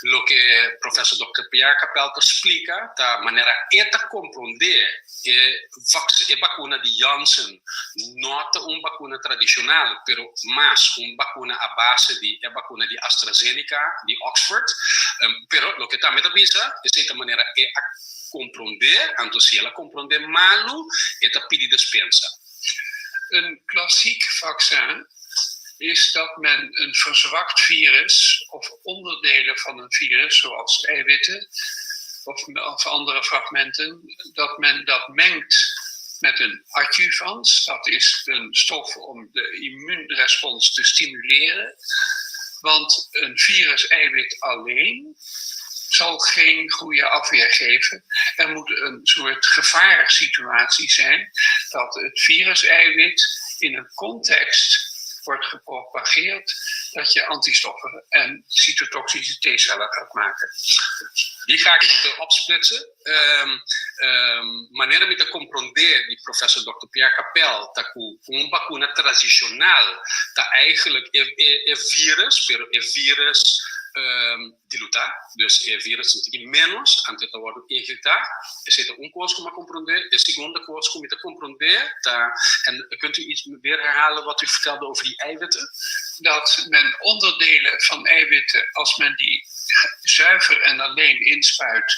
Loke Professor Dòkter Pierre Capel ta splika ta manera e ta komprondé e e bakuna di Janssen no ta un bakuna tradishonal pero mas un bakuna a base di e bakuna di AstraZeneca di Oxford. Pero loke tambe ta bisa esei ta manera e a komprondé, anto si el a komprondé malu e ta pidi despensa. Een klassiek vaccin is dat men een verzwakt virus of onderdelen van een virus, zoals eiwitten of andere fragmenten, dat men dat mengt met een adjuvans. Dat is een stof om de immuunrespons te stimuleren. Want een virus-eiwit alleen zal geen goede afweer geven. Er moet een soort gevaarensituatie zijn dat het virus-eiwit in een context wordt gepropageerd dat je antistoffen en cytotoxische T-cellen gaat maken. Die ga ik opsplitsen. Manera mi ta komprondé di professor Dòkter Pierre Capel ta ku un bakuna tradishonal ta eigenlijk e e virus, pero e virus dilutá, dus e virus ta un tiki ménos anto e ta wòrdu injektá. Esei ta un kos ku mi a komprondé. E segundo kos ku mi ta komprondé ta, en kunt u iets weer herhalen wat u vertelde over die eiwitten? Dat men onderdelen van eiwitten, als men die zuiver en alleen inspuit,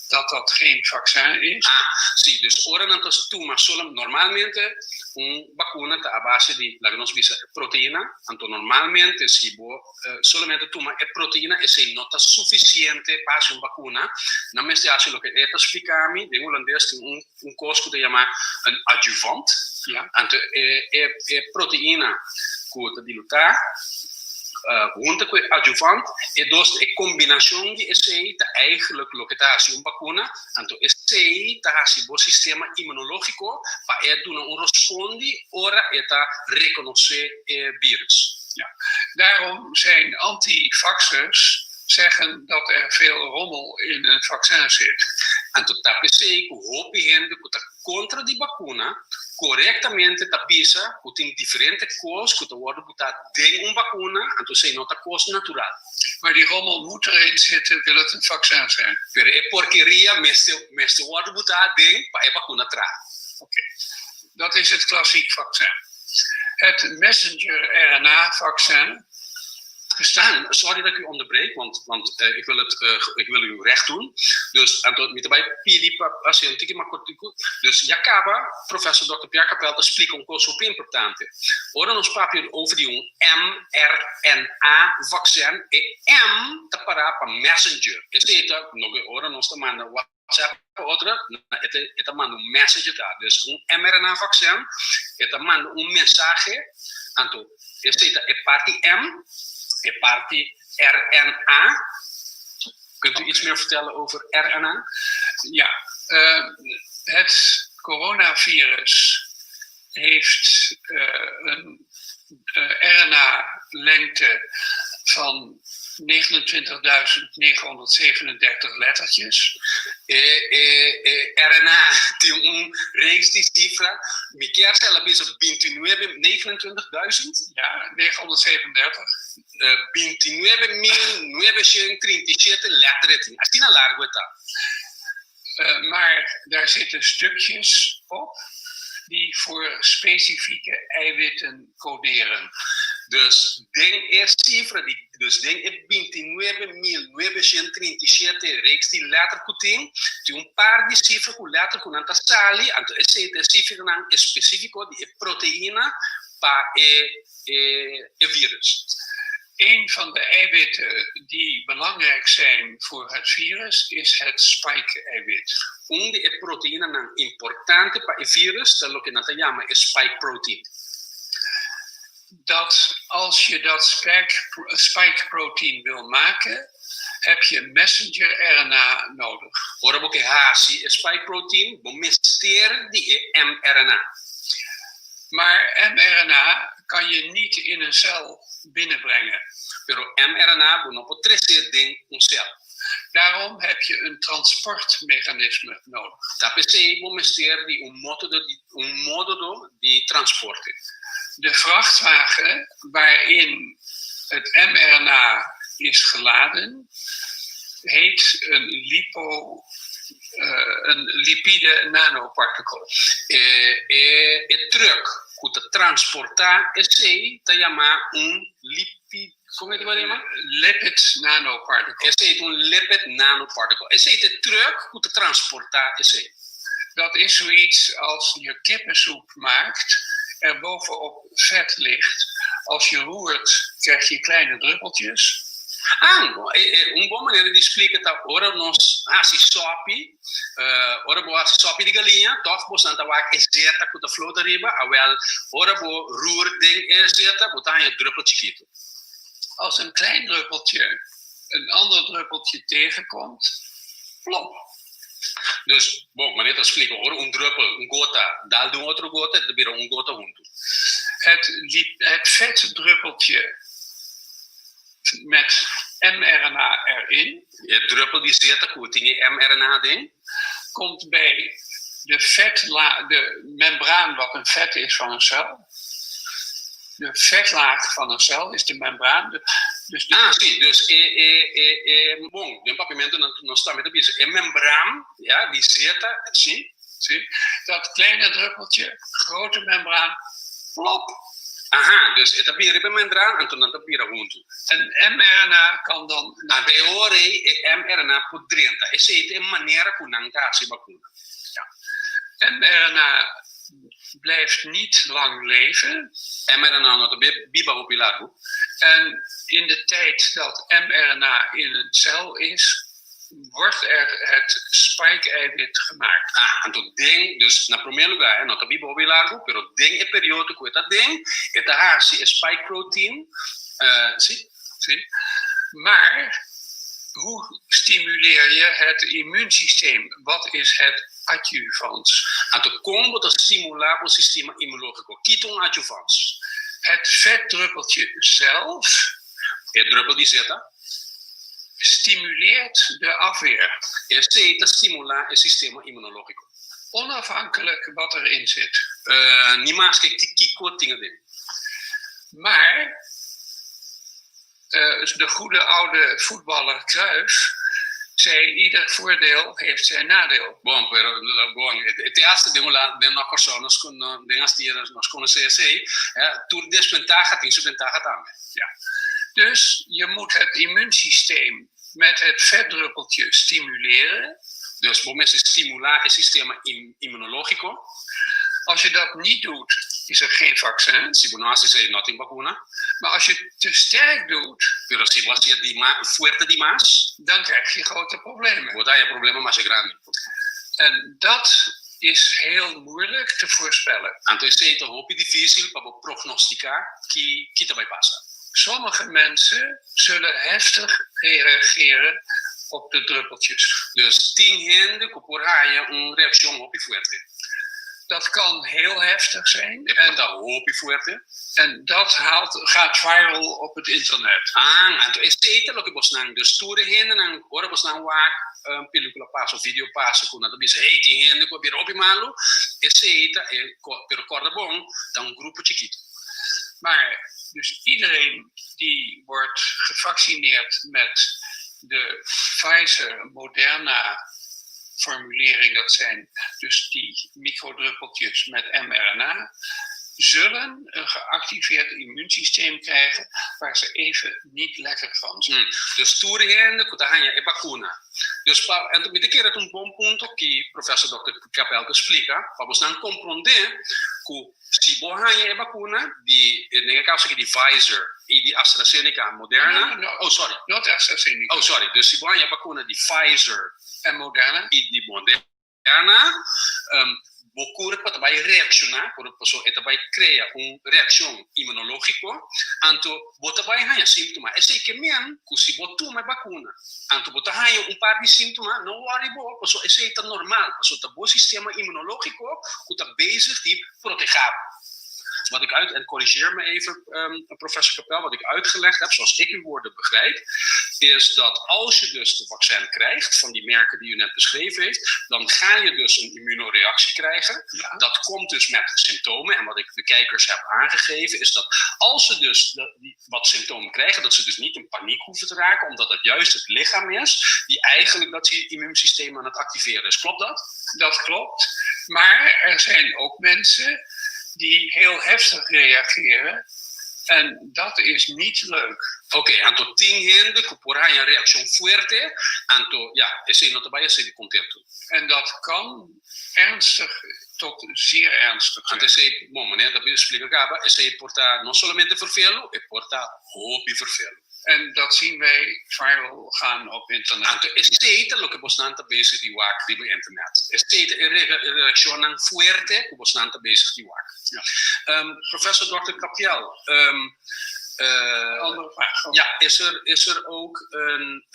dat dat geen vaccin is. Ah, sí, dus ora nan ta tuma solamente, normalmente un bakuna ta a base di, laga nos bisa, proteina, anto normalmente si bo solamente tuma e proteina esei no ta sufisiente pa hasi un bakuna, nan mester hasi loke e ta splika mi, den hulandes tin un un kos ku ta yama un adjuvant, anto e e e proteina ku ta dilutá hunto ku e adjuvant, e dos e kombinashon di esei ta eigenlijk loke ta hasi un bakuna, anto esei ta hasi bo sistema immunológiko pa e duna un respondi ora e ta rekonosé e virus. Ja, daarom zijn anti-vaxxers zeggen dat er veel rommel in een vaccin zit. Anto ta p'esei ku hopi hende ku ta kontra di bakuna korektamente ta bisa ku tin diferente kos ku ta wòrdu butá den un bakuna, anto esei no ta kos natural. Maar die rommel moet erin zitten, wil het een vaccin zijn. Pero e porkeria mester mester wòrdu butá den pa e bakuna traha. Oké, dat is het klassiek vaccin. Het messenger-RNA-vaccin Stan, sorry dat ik u onderbreek, want ik, wil het, ik wil u recht doen. Dus, anto, mi ta bai pidi pa hasi un tiki mas kortiku. Dus ya kaba, professor Dr. Pierre Capel ta splika un kos super importante. Ora nos papia over di un mRNA-vaccin, e M ta para pa messenger. Esei ta, ora nos ta manda WhatsApp pa otro, e ta manda un message ta. Dus un mRNA-vaccin, e ta manda un mensahe, anto, esei ta e parti M, e parti RNA. Kunt u iets meer vertellen over RNA? Ja, het coronavirus heeft een RNA-lengte van 29.937 lettertjes. E RNA tin un reeks di sifra. Mi ke sa, el a bisa 29, 29.000? Ja, 937. 29.937 letter tin. Asina largu e ta. Maar daar zitten stukjes op die voor specifieke eiwitten coderen. Dus den e sifra di, dus den e 29.937 reeks di letter ku tin, tin un par di sifra ku letter ku nan ta sali, anto esei ta e sifranan espesífiko di e proteina pa e virus. Een van de eiwitten die belangrijk zijn voor het virus is het spike-eiwit. Un di e proteinanan importante pa e virus ta loke nan ta yama e spike protein. Dat als je dat spike protein wil maken, heb je messenger RNA nodig. Ora bo ke hasi e spike protein, bo mester di e mRNA. Maar mRNA kan je niet in een cel binnenbrengen. Pero mRNA bo no por trese den un sel. Daarom heb je een transportmechanisme nodig. Ta p'esei bo mester di un modo di transporte. De vrachtwagen waarin het mRNA is geladen, heet een lipide nanoparticle. E truck ku ta transportá esei ta yama un lipid. Kon ta yama? Lipid nanoparticle. Esei ta un lipid nanoparticle. Esei ta e truck ku ta transportá esei. Dat is zoiets als je kippensoep maakt, er bovenop vet ligt. Als je roert, krijg je kleine druppeltjes. Ah, un bon manera di splika ta ora nos hasi sòpi, ora bo hasi sòpi di galiña, toch bo ta wak e zeta ku ta flota riba, awel, ora bo roer den e zeta, bo ta haña druppel chikitu. Als een klein druppeltje een ander druppeltje tegenkomt, plop. Dus, bon, manera ta splika, ora un druppel, un gota, dal den otro gota, ta bira un gota huntu. Het vetdruppeltje met mRNA erin. E druppel di zeta ku tin mRNA den. Komt bij de membraan, wat een vet is van een cel. De vetlaag van een cel is de membraan. Dus de Ah, si, dus e, bon, den papiamentu nos ta bisa, e membraan, ja, di zeta, si. Zie, dat kleine druppeltje, grote membraan, plop. Aha, dus e ta bira e membraan, anto nan ta bira huntu. En mRNA kan dan naar de ora e mRNA por drenta. Esei ta e manera ku nan ta hasi vakuna. Ja. mRNA blijft niet lang leven. mRNA no ta biba hopi largu. En in de tijd dat mRNA in een cel is, wordt er het spike-eiwit gemaakt. Ah, anto den, dus na promé lugá, no ta biba hopi largu, pero den e periodo ku e ta den, e ta hasi e spike protein, si? Si. Maar hoe stimuleer je het immuunsysteem? Wat is het adjuvans? Anto kon bo ta stimulá e sistema imunológiko? Kiko ta un adjuvans? Het vetdruppeltje zelf E druppel di zeta stimuleert de afweer. Esei ta stimulá e sistema imunológiko. Onafhankelijk wat erin zit. Ni maske kiko tin aden. Maar de goede oude voetballer Cruijff Zei, ieder voordeel heeft zijn nadeel. Bon, pero bon, te hasta den un den nos Kòrsou nos den Astilla nos konosé esei, tur desbentaha tin su bentaha tambe. Ja. Dus je moet het immuunsysteem met het vetdruppeltje stimuleren. Dus bo mester stimulá e sistema immunológiko. Als je dat niet doet, is er geen vaccin. Si bo no hasi esei, no tin bakuna. Maar als je te sterk doet, Pero si bo hasié dima fuerte dimas, dan krijg je grote problemen. Bo ta haña problema masha grandi. En dat is heel moeilijk te voorspellen. Anto esei ta hopi difísil pa bo prognostiká ki ki ta bai pasa. Sommige mensen zullen heftig reageren op de druppeltjes. Dus tin hende ku por haña un reakshon hopi fuerte. Dat kan heel heftig zijn. E por ta hopi fuerte. En dat haalt, gaat viral op het internet. Ah, anto esei ta loke bosnan, dus tur e hendenan, ora bosnan wak un pelikula pasa of video pasa ku nan ta bisa, hey, tin hende ku a bira hopi malu, esei ta e, pero kòrda bon, ta un grupo chikitu. Maar dus iedereen die wordt gevaccineerd met de Pfizer Moderna formulering, dat zijn dus die microdruppeltjes met mRNA, zullen een geactiveerd immuunsysteem krijgen waar ze even niet lekker van zijn. Dus tur hende ku ta haña e bakuna. Dus pa, en mi ta kere ta un bon punto ki professor dòkter Capel ta splika, pa bosnan komprondé ku si bo haña e bakuna di, den e kaso aki di Pfizer i di AstraZeneca, Moderna, No, no, no. oh sorry. Not AstraZeneca. Oh sorry, dus si bo haña e bakuna di Pfizer En Moderna. i di Moderna, bo kurpa ta bai reakshoná, por paso e ta bai krea un reakshon imunológiko, anto bo ta bai haña síntoma. Esei ke men ku si bo tuma e bakuna, anto bo ta haña un par di síntoma, no wòri bo, paso esei ta normal, paso ta bo sistema imunológiko ku ta bezig di protehá bo. Wat ik uit, en corrigeer me even, professor Capel, wat ik uitgelegd heb, zoals ik uw woorden begrijp, is dat als je dus de vaccin krijgt van die merken die u net beschreven heeft, dan ga je dus een immunoreactie krijgen. Dat komt dus met symptomen. En wat ik de kijkers heb aangegeven is dat als ze dus die wat symptomen krijgen, dat ze dus niet in paniek hoeven te raken, omdat dat juist het lichaam is die eigenlijk dat immuunsysteem aan het activeren is. Klopt dat? Dat klopt. Maar er zijn ook mensen die heel heftig reageren. En dat is niet leuk. Oké, anto tin hende ku por haña reakshon fuerte, anto ja, esei no ta bai hasi di kontentu. En dat kan ernstig tot zeer ernstig zijn. Anto esei, bon, manera ta splika kaba, esei por ta no solamente vervelu, e por ta hopi vervelu. En dat zien wij viral gaan op internet. Anto esei ta loke bosnan ta bezig di wak riba internet. Esei ta e reakshonnan fuerte ku bosnan ta bezig di wak. Professor Dòkter Kapiel, Andere vraag. Ja, is er ook een,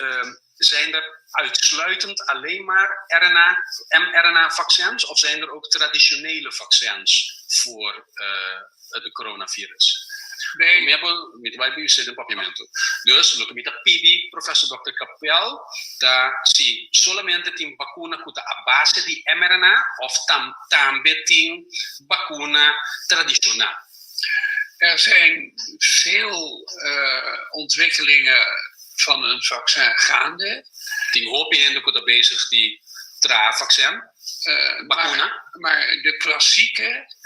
zijn er uitsluitend alleen maar RNA, mRNA-vaccins of zijn er ook traditionele vaccins voor de coronavirus? Nee. Mi abo, mi ta bai bisa den papiamentu. Dus, loke mi ta pidi Professor Dòkter Capel ta si solamente tin bakuna ku ta a base di mRNA òf tam tambe tin bakuna tradishonal. Er zijn veel ontwikkelingen van een vaccin gaande. Tin hopi hende ku ta bezig di traha vaksin, bakuna. Maar de klassieke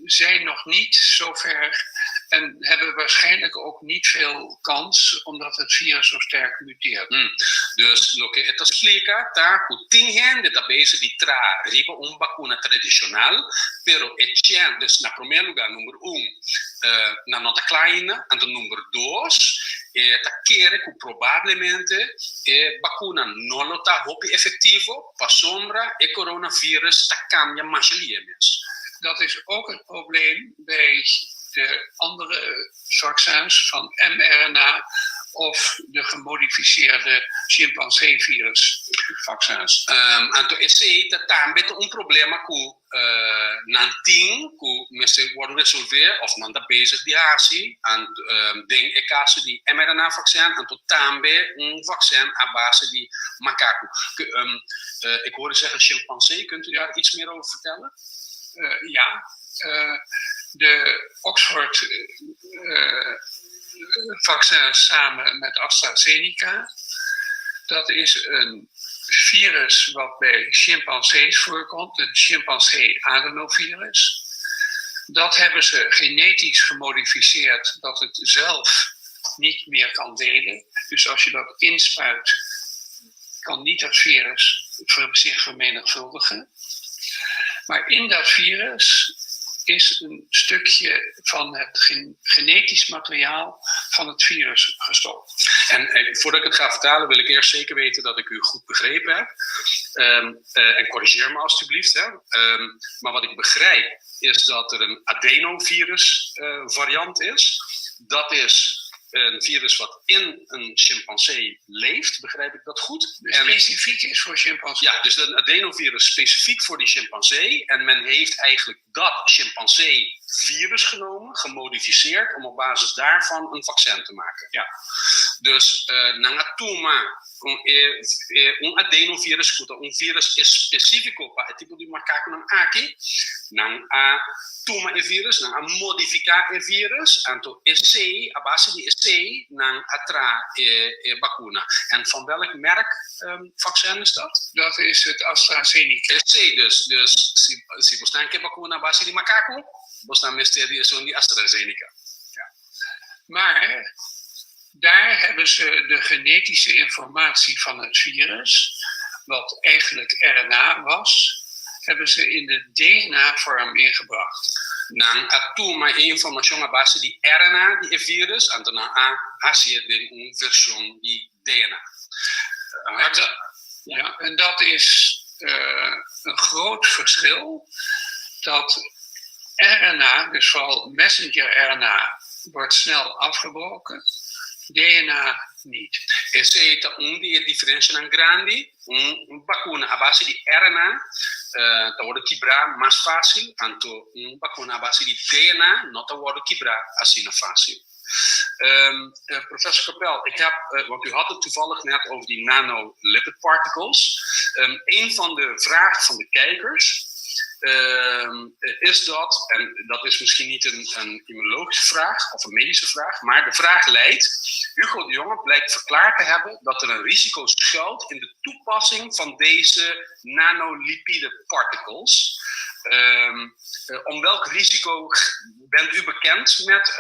zijn nog niet zover en hebben waarschijnlijk ook niet veel kans, omdat het virus zo sterk muteert. Dus loke e ta splika ta ku tin hende ta bezig di traha riba un bakuna tradishonal, pero e chen, dus na promé lugá, number un, nan no ta kla ainda, anto number dos, e ta kere ku probablemente e bakuna no lo ta hopi efektivo pasobra e coronavirus ta kambia masha lihe mes. Dat is ook het probleem bij de andere vaccins van mRNA of de gemodificeerde chimpansee-virus-vaccins. Anto esei ta tambe ta un problema ku nan tin ku mester wòrdu resolvé òf nan ta bezig di hasi den e kaso di mRNA-vaksin, anto tambe un vaksin a base di makaku. Ik hoor u zeggen chimpansee, kunt u daar iets meer over vertellen? Ja, de Oxford vaccin samen met AstraZeneca. Dat is een virus wat bij chimpansees voorkomt, een chimpansee-adenovirus. Dat hebben ze genetisch gemodificeerd dat het zelf niet meer kan delen. Dus als je dat inspuit, kan niet dat virus zich vermenigvuldigen. Maar in dat virus is een stukje van het genetisch materiaal van het virus gestopt. En voordat ik het ga vertalen, wil ik eerst zeker weten dat ik u goed begrepen heb. En corrigeer me alstublieft. Hè. Maar wat ik begrijp is dat er een adenovirus variant is. Dat is een virus wat in een chimpansee leeft, begrijp ik dat goed? En specifiek is voor chimpansee. Ja, dus een adenovirus specifiek voor die chimpansee. En men heeft eigenlijk dat chimpansee-virus genomen, gemodificeerd, om op basis daarvan een vaccin te maken. Ja. Dus nan a tuma un adenovirus, ku un virus spesífiko pa e tipo di makakunan aki, nan a tuma e virus, nan a modifiká e virus, anto esei, a base di esei, nan a traha e bakuna. En van welk merk vaccin is dat? Dat is het AstraZeneca. Esei, dus si bo ke bakuna a base di makaku, bo mester di esun di AstraZeneca. Ja. Maar daar hebben ze de genetische informatie van het virus, wat eigenlijk RNA was, hebben ze in de DNA-vorm ingebracht. Nan a tuma e informashon a base di RNA di e virus, anto nan a hasié den un vershon di DNA. Ja, en dat is een groot verschil. Dat RNA, dus vooral messenger-RNA, wordt snel afgebroken. DNA niet. Esei ta un di e diferensianan grandi. Un bakuna a base di RNA ta wòrdu kibrá mas fásil, anto un bakuna a base di DNA no ta wòrdu kibrá asina fásil. Professor Kapel, ik heb, want u had het toevallig net over die nanolipid particles. Een van de vragen van de kijkers is dat, en dat is misschien niet een immunologische vraag of een medische vraag, maar de vraag leidt: Hugo de Jonge blijkt verklaard te hebben dat er een risico schuilt in de toepassing van deze nanolipide particles. Om welk risico bent u bekend met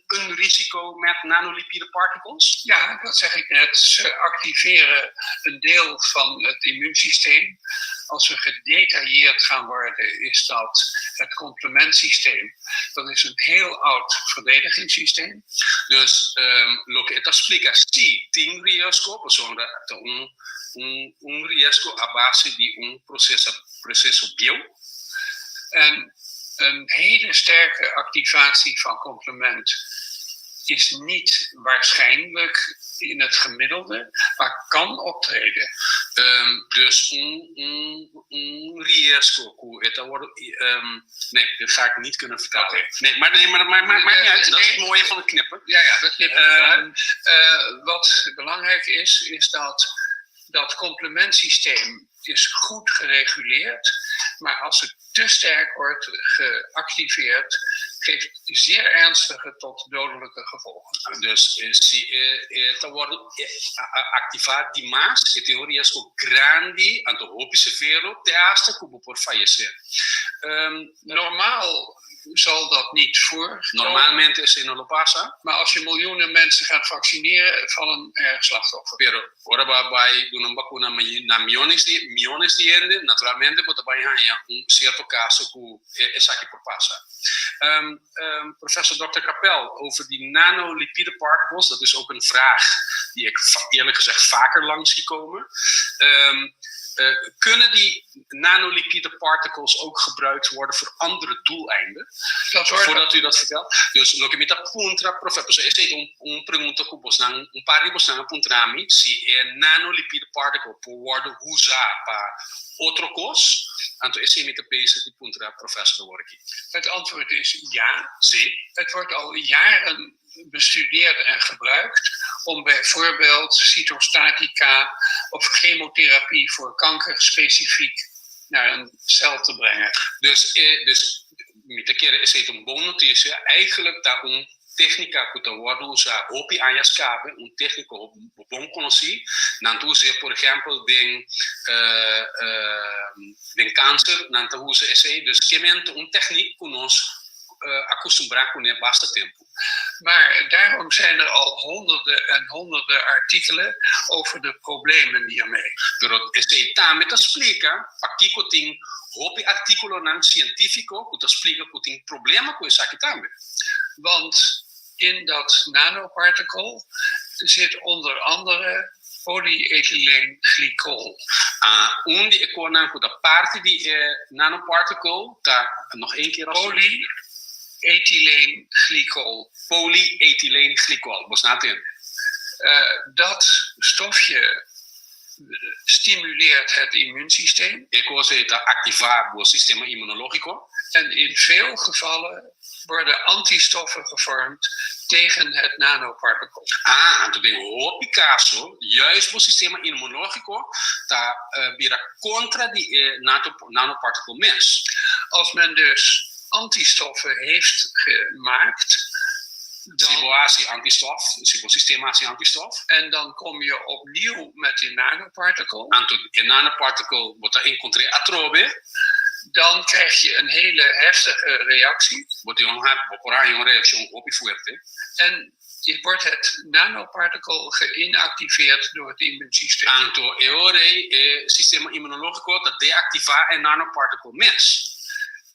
een risico met nanolipide particles? Ja, dat zeg ik net. Ze activeren een deel van het immuunsysteem. Als ze gedetailleerd gaan worden, is dat het complementsysteem. Dat is een heel oud verdedigingssysteem. Dus loke e ta splika, si tin riesgo, pasobra un riesgo a base di un proseso bieu. En een hele sterke activatie van complement is niet waarschijnlijk in het gemiddelde, maar kan optreden. Dus un riesgo ku e ta um, nee, dit ga ik niet kunnen vertalen. Okay. Nee, maar, nee, maar niet uit. Dat is het mooie van het knippen. Ja, dat knippen. Wat belangrijk is, is dat dat complementsysteem is goed gereguleerd, maar als het te sterk wordt geactiveerd, geeft zeer ernstige tot dodelijke gevolgen. Dus si e ta wòrdu aktivá di mas, e tin un riesgo grandi, anto hopi severo, te hasta ku bo por fayesé. Normaal zal dat niet voorkomen. Normalmente esei no lo pasa. Maar als je miljoenen mensen gaat vaccineren, vallen er slachtoffers. Pero ora bo bai duna bakuna na miónes di hende, naturalmente bo ta bai haña un sierto kaso ku esaki por pasa. Professor Dr. Kapel, over die nanolipide particles, dat is ook een vraag die ik eerlijk gezegd vaker langs zie komen. Kunnen die nanolipide particles ook gebruikt worden voor andere doeleinden? Dat wordt Voordat u dat vertelt. Dus loke mi ta puntra, professor, esei ta un pregunta ku bosnan, un par di bosnan a puntra mi, si e nanolipide particle por wòrdu usá pa otro kos, anto esei mi ta bezig di puntra professor Worki. Het antwoord is ja. Si. Het wordt al jaren bestudeerd en gebruikt om bijvoorbeeld cytostatica of chemotherapie voor kanker specifiek naar een cel te brengen. Dus mi ta kere esei ta un bon notisia, eigenlijk ta un téknika ku ta wòrdu usa hopi aña kaba, un téknika bon konosí, nan ta usa, por ehèmpel, den kanser, nan ta usa esei, dus ke men un téknika ku nos a kustumbrá kuné basta tempu. Maar daarom zijn er al honderden en honderden artikelen over de problemen hiermee. Pero esei tambe ta splika pakiko tin hopi artíkulonan sientífiko ku ta splika ku tin problema ku esaki tambe. Want in dat nanopartikel zit onder andere polyethyleenglycol. Un di e kosnan ku ta parti di nanoparticle, ta nog één keer als Polyethyleenglycol. Polyethyleenglycol, bo a tende. Dat stofje stimuleert het immuunsysteem. E kos ta aktivá e sistema immunológiko. En in veel gevallen worden antistoffen gevormd tegen het nanopartikel. Ah, anto den hopi kaso, juist e sistema immunológiko ta bira kontra di nanoparticle mes. Als men dus antistoffen heeft gemaakt, Si bo hasi antistof, si bo sistema hasi antistof. En dan kom je opnieuw met die nanopartikel. Anto e nanoparticle bo ta enkontr'é atrobe. Dan krijg je een hele heftige reactie. Bo tin un reakshon hopi fuerte. En je wordt het nanopartikel geïnactiveerd door het immuunsysteem. Anto e ora e sistema immunológiko ta deaktivá e nanoparticle mes.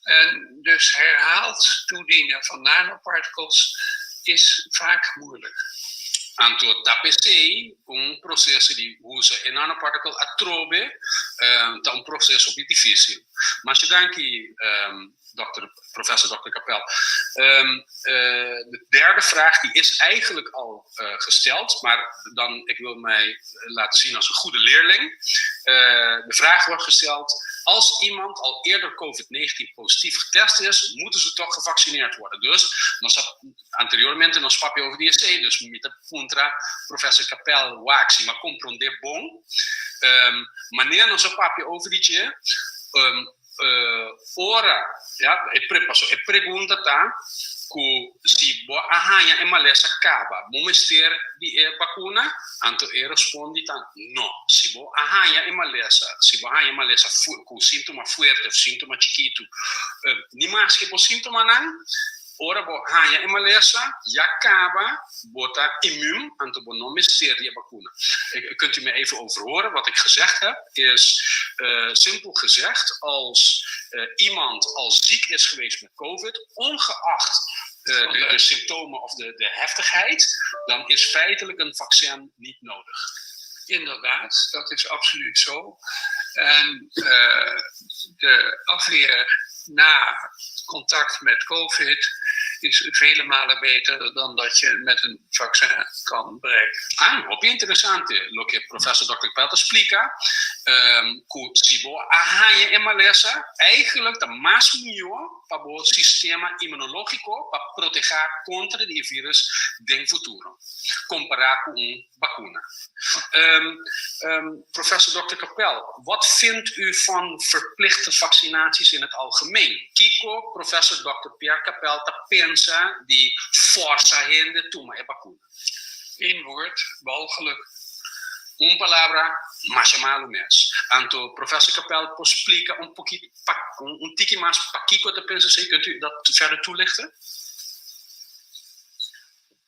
En dus herhaald toedienen van nanoparticles is vaak moeilijk. Anto ta p'esei un proseso di usa e nanoparticle atrobe ta un proseso masha difísil. Masha danki, dokter, professor Dr. Kapel. De derde vraag die is eigenlijk al gesteld, maar dan, ik wil mij laten zien als een goede leerling. De vraag wordt gesteld: als iemand al eerder COVID-19 positief getest is, moeten ze toch gevaccineerd worden? Dus, nos, anteriormente nos a papia over di esei, dus mi ta puntra professor Kapel wak si m'a komprondé bon. Manera nos a papia over di dje, ora, ja, e paso, e pregunta ta ku si bo a haña e malesa kaba, bo mester di e vakuna? Anto e respondi ta no. Si bo a haña e malesa, si bo a haña e malesa ku síntoma fuerte, síntoma chikitu, ni mas ku síntomanan, ora bo haña e malesa, ya kaba, bo ta immuun, anto bo no mester di e vakuna. Kunt u me even overhoren? Wat ik gezegd heb, is simpel gezegd, als iemand al ziek is geweest met COVID, ongeacht de symptomen of de heftigheid, dan is feitelijk een vaccin niet nodig. Inderdaad, dat is absoluut zo. En de afweer na contact met COVID is vele malen beter dan dat je met een vaccin kan bereiken. Ah, hopi interesante, loke professor Dr. Kapel ta splika, ku si bo a haña e malesa, eigenlijk ta mas mihó pa e sistema immunológiko pa protehá kontra e virus den futuro, kompará ku un vakuna. Professor Dr. Kapel, wat vindt u van verplichte vaccinaties in het algemeen? Kiko, professor Dr. Pierre Kapel, ta pensa di forsa hende tuma e vakuna? Eén woord: walgelijk. Un palabra, masha malu mes. Anto, professor Kapel, por splika un pokito, un tiki mas, pakiko ta pensa esei? Kunt u dat verder toelichten?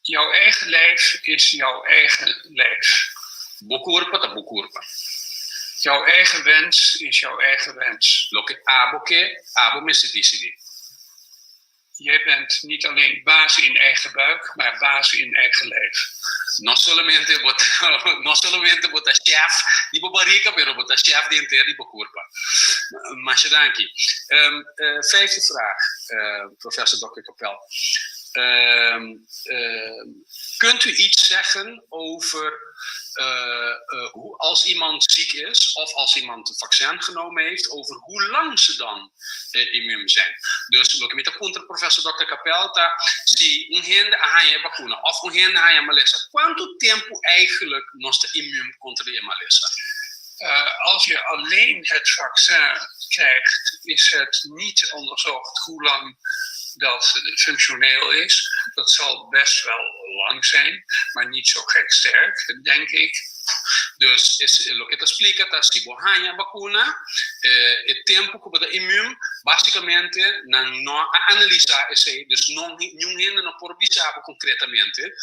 Jouw eigen lijf is jouw eigen lijf. Bo kurpa ta bo kurpa. Jouw eigen wens is jouw eigen wens. Loke abo ke, abo mester disidí. Jij bent niet alleen baas in eigen buik, maar baas in eigen lijf. No solamente bo ta, no solamente bo ta chef di bo barika, pero bo ta chef di henter di bo kurpa. Masha danki. Vijfde vraag, professor Dr. Kapel. Kunt u iets zeggen over hoe als iemand ziek is of als iemand een vaccin genomen heeft, over hoe lang ze dan immuun zijn? Dus, loke mi ta puntra professor Dr. Kapel, ta, si un hende a haña vakuna of un hende haña malesa, kuantu tempu eigenlijk nos ta immuun kontra e malesa? Als je alleen het vaccin krijgt, is het niet onderzocht hoe lang dat functioneel is. Dat zal best wel lang zijn, maar niet zo gek sterk, denk ik. Dus is, loke ta splika ta si bo haña vakuna, e tempu ku bo ta immuun, básikamente nan no a analisá esei, dus no, niun hende no por bisa bo konkretamente,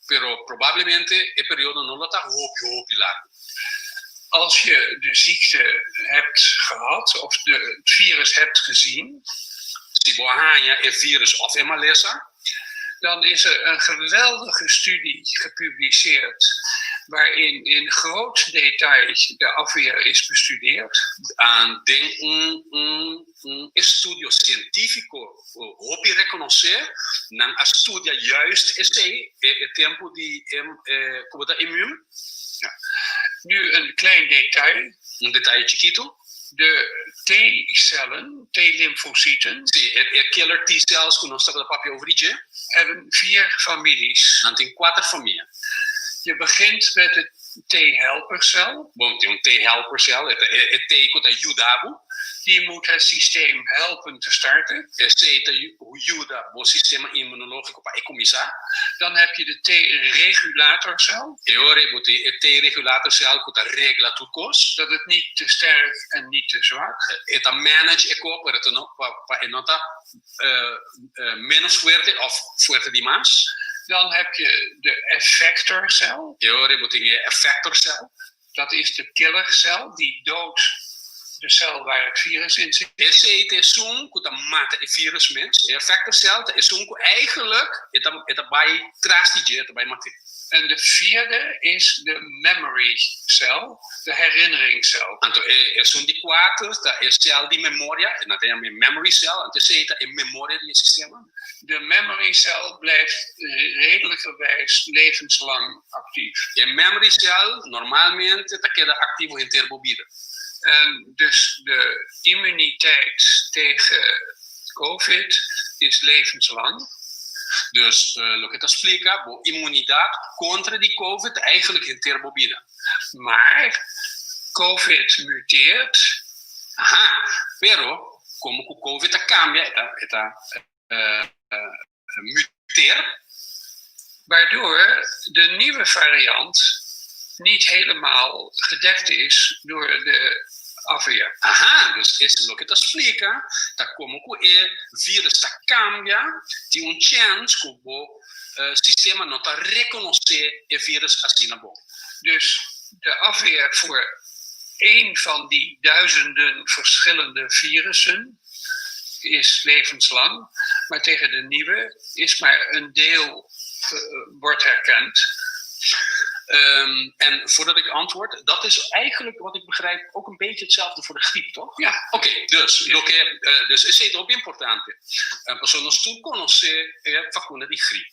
pero probablemente e periodo no lo ta hopi hopi largu. Als je de ziekte hebt gehad of het virus hebt gezien, Si bo haña e virus òf e malesa, dan is er een geweldige studie gepubliceerd waarin in groot detail de afweer is bestudeerd. En den un estudio sientífiko hopi rekonosé, nan a studia juist esei, e tempu di ku bo ta immuun. Ja. Nu een klein detail. Un detaye chikitu. De T-cellen, T-lymfocyten, Sí, e killer T-cells ku nos tabata papia over di dje, hebben vier families. Nan tin kuater famia. Je begint met de T-helpercel. Bon, tin un T-helpercel, e T ku ta yuda bo. Die moet het systeem helpen te starten. Esei ta yuda bo sistema inmunológiko pa e kuminsá. Dan heb je de T-regulatorcel. E ora bo tin e T-regulatorcel ku ta regla tur kos. Dat het niet te sterk en niet te zwak. E ta manage e kos, pero no, pa e no ta menos fuerte òf fuerte dimas. Dan heb je de effectorcel. E ora bo tin e effectorcel. Dat is de killercel die doodt de cel waar het virus in zit. Esei ta esun ku ta mata e virus mes. E effectorcel ta esun ku eigenlijk e ta bai tras di dje, e ta bai mat'é. En de vierde is de memory cel, de herinneringscel. Anto esun di kuater ta e cel di memoria, nan ta yama memory cel, anto esei ta e memoria di e sistema. De memory cel blijft redelijkerwijs levenslang actief. E memory cel normalmente ta keda aktivo henter bo bida. En dus de immuniteit tegen COVID is levenslang. Dus loke ta splika, bo inmunidat kontra di COVID eigenlijk henter bo bida. Maar COVID muteert. Aha, pero komo ku COVID a kambia, e ta muteer. Waardoor de nieuwe variant niet helemaal gedekt is door de afweer. Aha, dus esei loke ta splika, ta komo ku e virus ta kambia, tin un chèns ku e sistema no ta rekonosé e virus asina bon. Dus de afweer voor één van die duizenden verschillende virussen is levenslang, maar tegen de nieuwe is maar een deel wordt herkend. En voordat ik antwoord, dat is eigenlijk wat ik begrijp ook een beetje hetzelfde voor de griep, toch? Ja. Oké, dus, loke, dus esei ta importante. Pasobra nos tur konosé e vakuna di griep.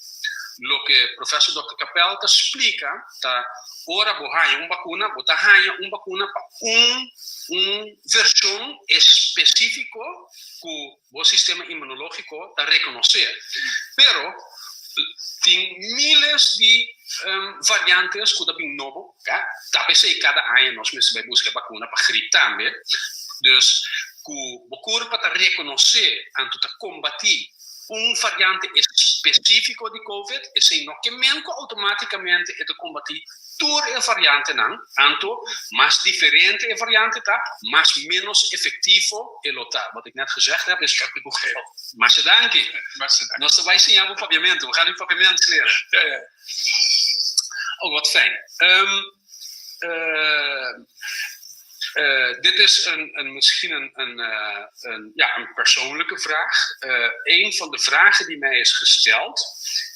Loke professor Dr. Capel ta splika, ta ora bo haña un vakuna, bo ta haña un vakuna pa un vershon espesífiko ku e sistema inmunológiko ta rekonosé. Pero tin míles di variante ku ta bin nobo, ta? Ta p'esei kada aña nos mester bai buska vakuna pa griep tambe. Dus ku e kurpa ta rekonosé anto ta kombatí un variante espesífiko di COVID, esei no ke men ku outomátikamente e ta kombatí tur e variantenan, anto mas diferente e variante ta, mas menos efektivo e lo ta. Wat ik net gezegd heb is Ik heb het begrepen. Masha danki. Masha danki. Nos ta bai siña bo papiamentu. We gaan nu papiamento leren. Ja. Oh, wat fijn. Dit is misschien een, ja, een persoonlijke vraag. Een van de vragen die mij is gesteld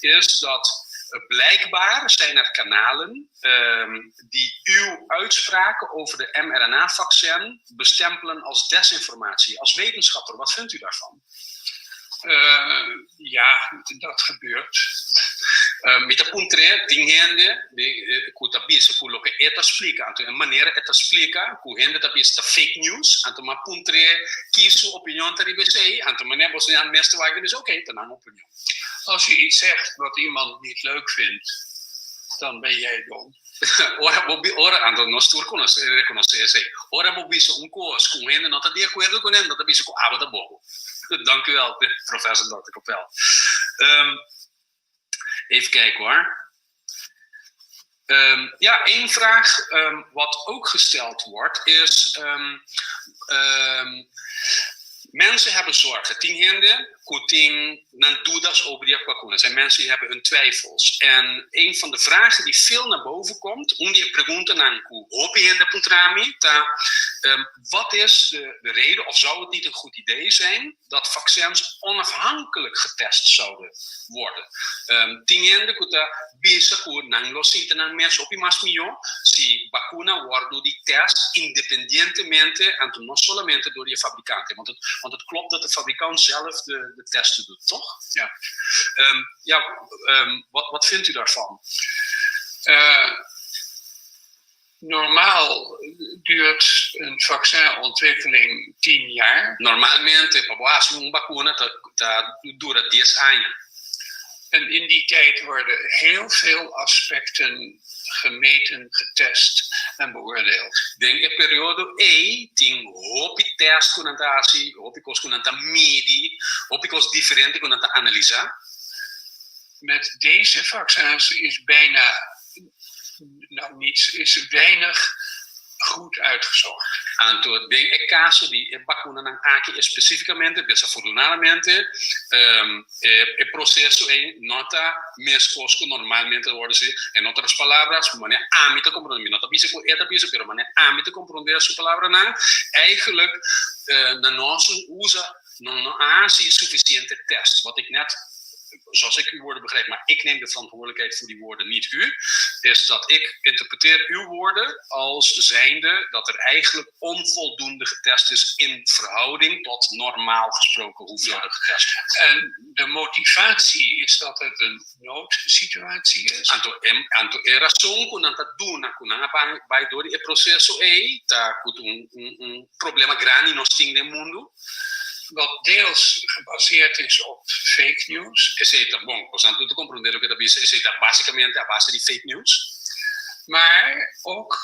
is dat blijkbaar zijn er kanalen die uw uitspraken over de mRNA-vaccin bestempelen als desinformatie. Als wetenschapper, wat vindt u daarvan? Ja, dat gebeurt. Mi ta puntr'é tin hende ku ta bisa ku loke e ta splika, anto e manera e ta splika, ku hende ta bisa fake news, anto m'a puntr'é ki su opinion ta riba esei, anto manera bo mes ta bisa, oké, ta nan opinion. Als je iets zegt wat iemand niet leuk vindt, dan ben jij dom. Ora bo ora anto nos tur konosé rekonosé esei. Ora bo bisa un kos ku hende no ta di akuerdo kuné, ta bisa ku abo ta bobo. Dank u wel, professor Dr. Kapel. Even kijken hoor. Ja, één vraag wat ook gesteld wordt is: mensen hebben zorgen. Tin hende, ku tin nan dudas over die vakuna. Er zijn mensen die hebben hun twijfels. En een van de vragen die veel naar boven komt, un di e preguntanan ku hopi hende a puntra mi, ta, wat is de reden, of zou het niet een goed idee zijn, dat vaccins onafhankelijk getest zouden worden? Tin hende ku ta bisa ku nan lo sinti nan mes hopi mas mihó si vakuna wòrdu di test independientemente, anto no solamente door di fabrikante. Want het klopt dat de fabrikant zelf de testen doet, toch? Ja. Ja, wat vindt u daarvan? Normaal duurt een vaccinontwikkeling 10 jaar. Normalmente, pa hasi un vakuna, ta dura 10 aña. En in die tijd worden heel veel aspecten gemeten, getest en beoordeeld. Den e periodo ei tin hopi test ku nan ta hasi, hopi kos ku nan ta midi, hopi kos diferente ku nan ta analisá. Met deze vaccins is bijna, nou niets, is weinig goed uitgezocht. Anto, den e kaso di e vakunanan aki spesífikamente, desafortunadamente, e proseso ei no ta meskos ku normalmente ta wòrdu. En otras palabras, manera ami ta komprondé, mi no ta bisa ku e ta bisa, pero manera ami ta komprondé su palabranan, eigenlijk nan no a usa, no a hasi sufisiente test. Wat ik net, zoals ik uw woorden begrijp, maar ik neem de verantwoordelijkheid voor die woorden, niet u, is dat ik interpreteer uw woorden als zijnde dat er eigenlijk onvoldoende getest is in verhouding tot normaal gesproken hoeveel er getest wordt. En de motivatie is dat het een noodsituatie is. Anto e rason ku nan ta duna ku nan a bai dor di e proseso ei ta ku un problema grandi nos tin den mundu. Wat deels gebaseerd is op fake news. Esei ta bon, bo ta komprondé loke e ta bisa, esei ta básikamente a base di fake news. Maar ook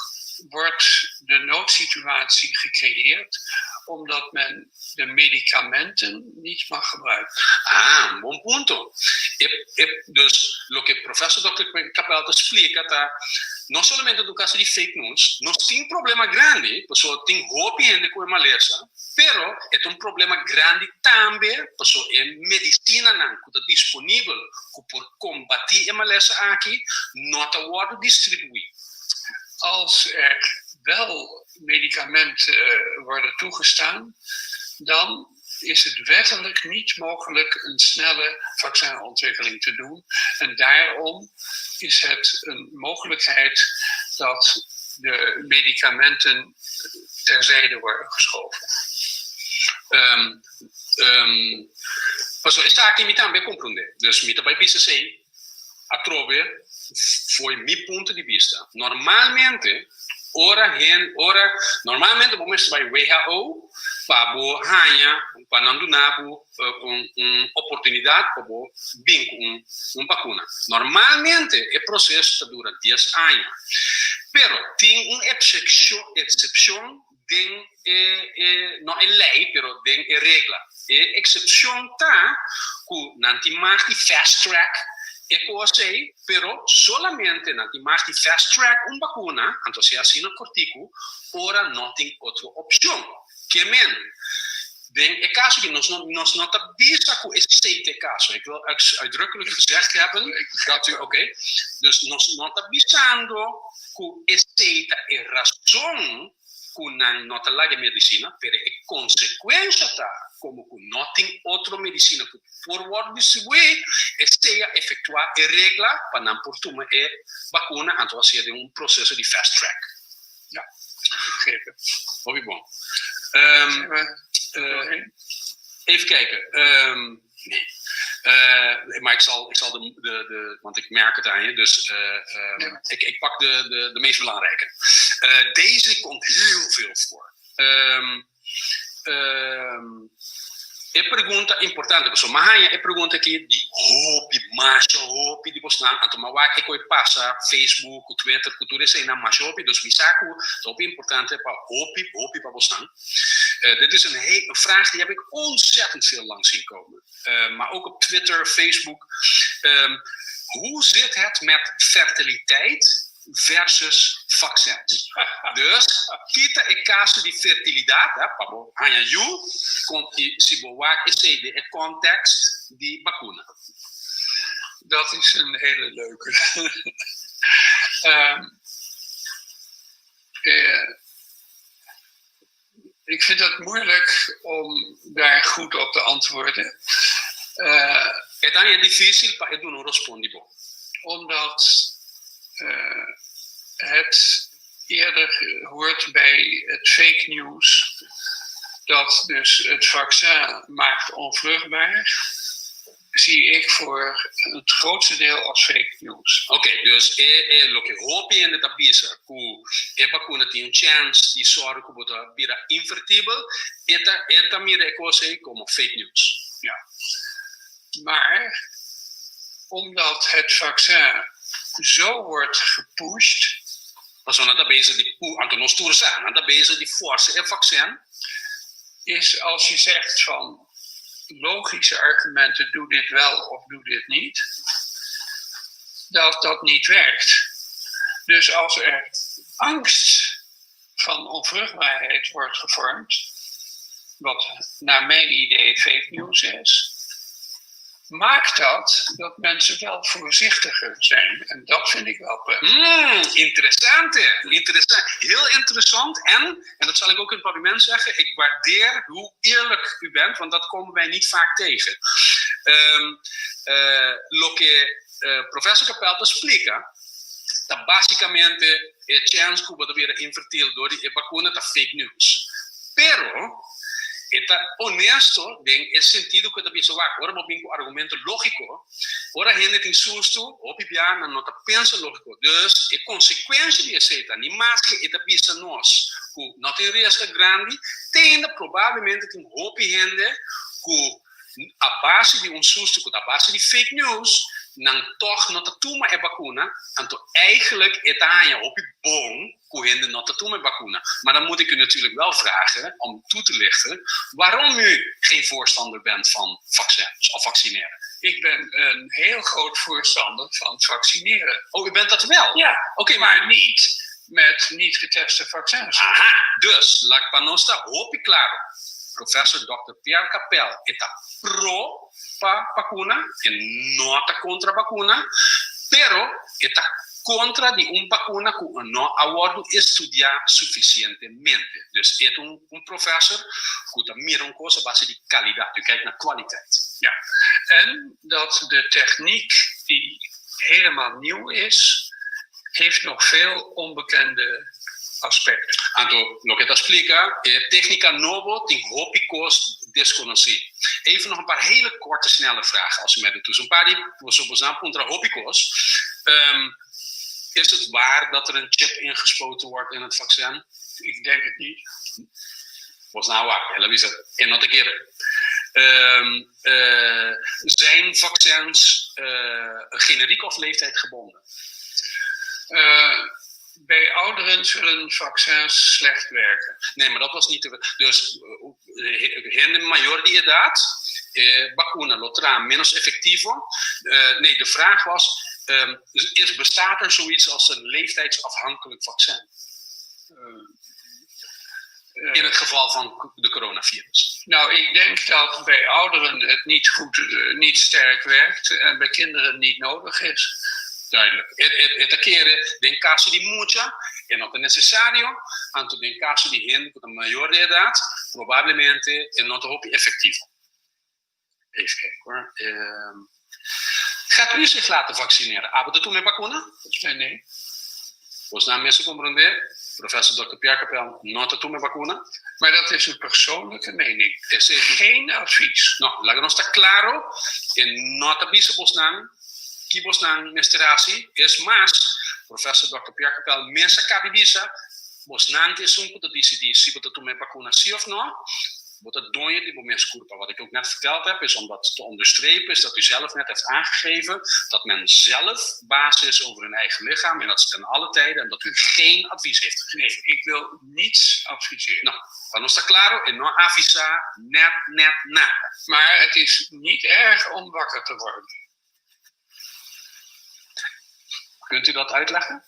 wordt de noodsituatie gecreëerd omdat men de medicamenten niet mag gebruiken. Ah, un bon punto. E, dus, loke professor Dr. Kapel ta splika, ta, no solamente den kaso di fake news, nos tin problema grandi, pasobra tin hopi hende ku e malesa, pero e un problema grandi tambe, pasobra e medisinanan ku ta disponibel ku por kombatí e malesa aki, no ta wòrdu distribuí. Als er wel medicamenten worden toegestaan, dan is het wettelijk niet mogelijk een snelle vaccinontwikkeling te doen. En daarom is het een mogelijkheid dat de medicamenten terzijde worden geschoven. Pasobra esaki mi tambe a komprondé. Dus mi ta bai bisa esei atrobe for di mi punto di bista. Normalmente, ora hen, ora, normalmente bo mester bai WHO pa bo haña, pa nan duna bo un oportunidat pa bo bin ku un vakuna. Normalmente e proseso ta dura 10 aña. Pero tin un eksepshon den e, no e lei, pero den e regla. E eksepshon ta ku nan tin mag di fast track e kos ei, pero solamente nan tin mag di fast track un vakuna, anto si asina kòrtiku, ora no tin otro opshon. Ke men, den e kaso ku nos no ta bisa ku esei ta e kaso. Ik wil uitdrukkelijk gezegd hebben dat u, oké, dus nos no ta bisando ku esei ta e rason ku nan no ta laga medisina, pero e konsekuensia ta komo ku no tin otro medisina ku por wòrdu distribuí, esei a efektuá e regla pa nan por tuma e vakuna anto hasi un proseso di fast track. Ja, begrepen. Hopi bon. Even kijken. Nee. Maar ik zal de, want ik merk het aan je, dus ik pak de meest belangrijke. Deze komt heel veel voor. E pregunta importante, pasobra m'a haña e pregunta aki di hopi, masha hopi di bosnan, anto m'a wak e kos pasa Facebook, Twitter, ku tur esei nan masha hopi, dus mi sa ku ta hopi importante pa hopi, hopi pa bosnan. Dit is een vraag die heb ik ontzettend veel langs zien komen. Maar ook op Twitter, Facebook. Hoe zit het met fertiliteit versus vaccins? Dus, ki ta e kaso di fertilidat, hè, pa bo haña yu, kon i si bo wak esei den e context di bakuna. Dat is een hele leuke. Ik vind het moeilijk om daar goed op te antwoorden. E ta haña difísil pa e duna un rospondi bon. Omdat het eerder hoort bij het fake news dat dus het vaccin maakt onvruchtbaar, zie ik voor het grootste deel als fake news. Oké, dus e loke hopi hende ta bisa ku e bakuna tin un chèns di sòru ku bo ta bira infertibel, e ta mira e kos ei komo fake news. Ja. Maar omdat het vaccin zo wordt gepusht, Pasobra nan ta bezig di pu, anto nos tur sa, nan ta bezig di forsa e vaksin. Is als je zegt van logische argumenten, doe dit wel of doe dit niet, dat dat niet werkt. Dus als er angst van onvruchtbaarheid wordt gevormd, wat naar mijn idee fake news is, maakt dat dat mensen wel voorzichtiger zijn. En dat vind ik wel prettig. Interessante, interessant. Heel interessant. En dat zal ik ook in het parlement zeggen, ik waardeer hoe eerlijk u bent, want dat komen wij niet vaak tegen. Loke professor Capel ta splika, ta básikamente e chèns ku bo ta bira infertil dor di e bakuna ta fake news. Pero e ta honesto den e sentido ku e ta bisa wak, ora bo bin ku argumento lógiko, ora hende tin sustu, hopi bia nan no ta pensa lógiko. Dus e konsekuensia di esei ta, ni maske e ta bisa nos ku no tin riesgo grandi, te ainda probablemente tin hopi hende ku a base di un sustu ku ta a base di fake news, nan tòg no ta tuma e bakuna, anto eigenlijk e ta haña hopi bon ku hende no ta tuma e bakuna. Maar dan moet ik u natuurlijk wel vragen om toe te lichten waarom u geen voorstander bent van vaccins of vaccineren. Ik ben een heel groot voorstander van vaccineren. Oh, u bent dat wel? Ja, Oké, maar maar niet met niet geteste vaccins. Aha, dus laat pa nos ta hopi klaro. Professor Dr. Pierre Capel e ta pro pa bakuna, e no ta kontra bakuna, pero e ta kontra di un bakuna ku no a wòrdu estudiá sufisientemente. Dus e ta un professor ku ta mira un kos a base di kalidat, u kijkt naar kwaliteit. Ja, en dat de techniek die helemaal nieuw is, heeft nog veel onbekende aspecten. Anto, loke e ta splika, e téknika nobo tin hopi kos deskonosí. Even nog een paar hele korte, snelle vragen, als u mij doet. Dus een paar die, zoals puntra hopi kos. Is het waar dat er een chip ingespoten wordt in het vaccin? Ik denk het niet. Was nou waar, el a bisa, e no ta kere. Zijn vaccins generiek of leeftijdgebonden? Bij ouderen zullen vaccins slecht werken. Nee, maar dat was niet de. Dus hende mayor di edat, bakuna lo traha menos efektivo. Nee, de vraag was, bestaat er zoiets als een leeftijdsafhankelijk vaccin? In het geval van de coronavirus. Nou, ik denk dat bij ouderen het niet goed, niet sterk werkt en bij kinderen niet nodig is. Duidelijk. E ta kere den kaso di mucha e no ta nesesario, anto den kaso di hende ku mayor di edat, probablemente e no ta hopi efektivo. Even kijken, hoor. Gaat u zich laten vaccineren? Abo ta tuma e bakuna? Nee, nee. Boso mes a komprondé, professor Dr. Pierre Capel no ta tuma e bakuna. Maar dat is een persoonlijke mening. Esei Geen advies. No, laga nos ta klaro, e no ta bisa bosnan, ki bosnan mester hasi, es mas, professor Dr. Pierre Capel mes a kaba di bisa, bosnan ta esun ku ta disidí si bo ta tuma e bakuna si òf no. Bo ta doño di bo mes kurpa. Wat ik ook net verteld heb, is om dat te onderstrepen, is dat u zelf net heeft aangegeven dat men zelf baas is over hun eigen lichaam en dat ze ten alle tijden en dat u geen advies heeft gegeven. Nee, ik wil niets adviseren. Nou, pa nos ta klaro, e no a avisá net, net nada. Maar het is niet erg om wakker te worden. Kunt u dat uitleggen?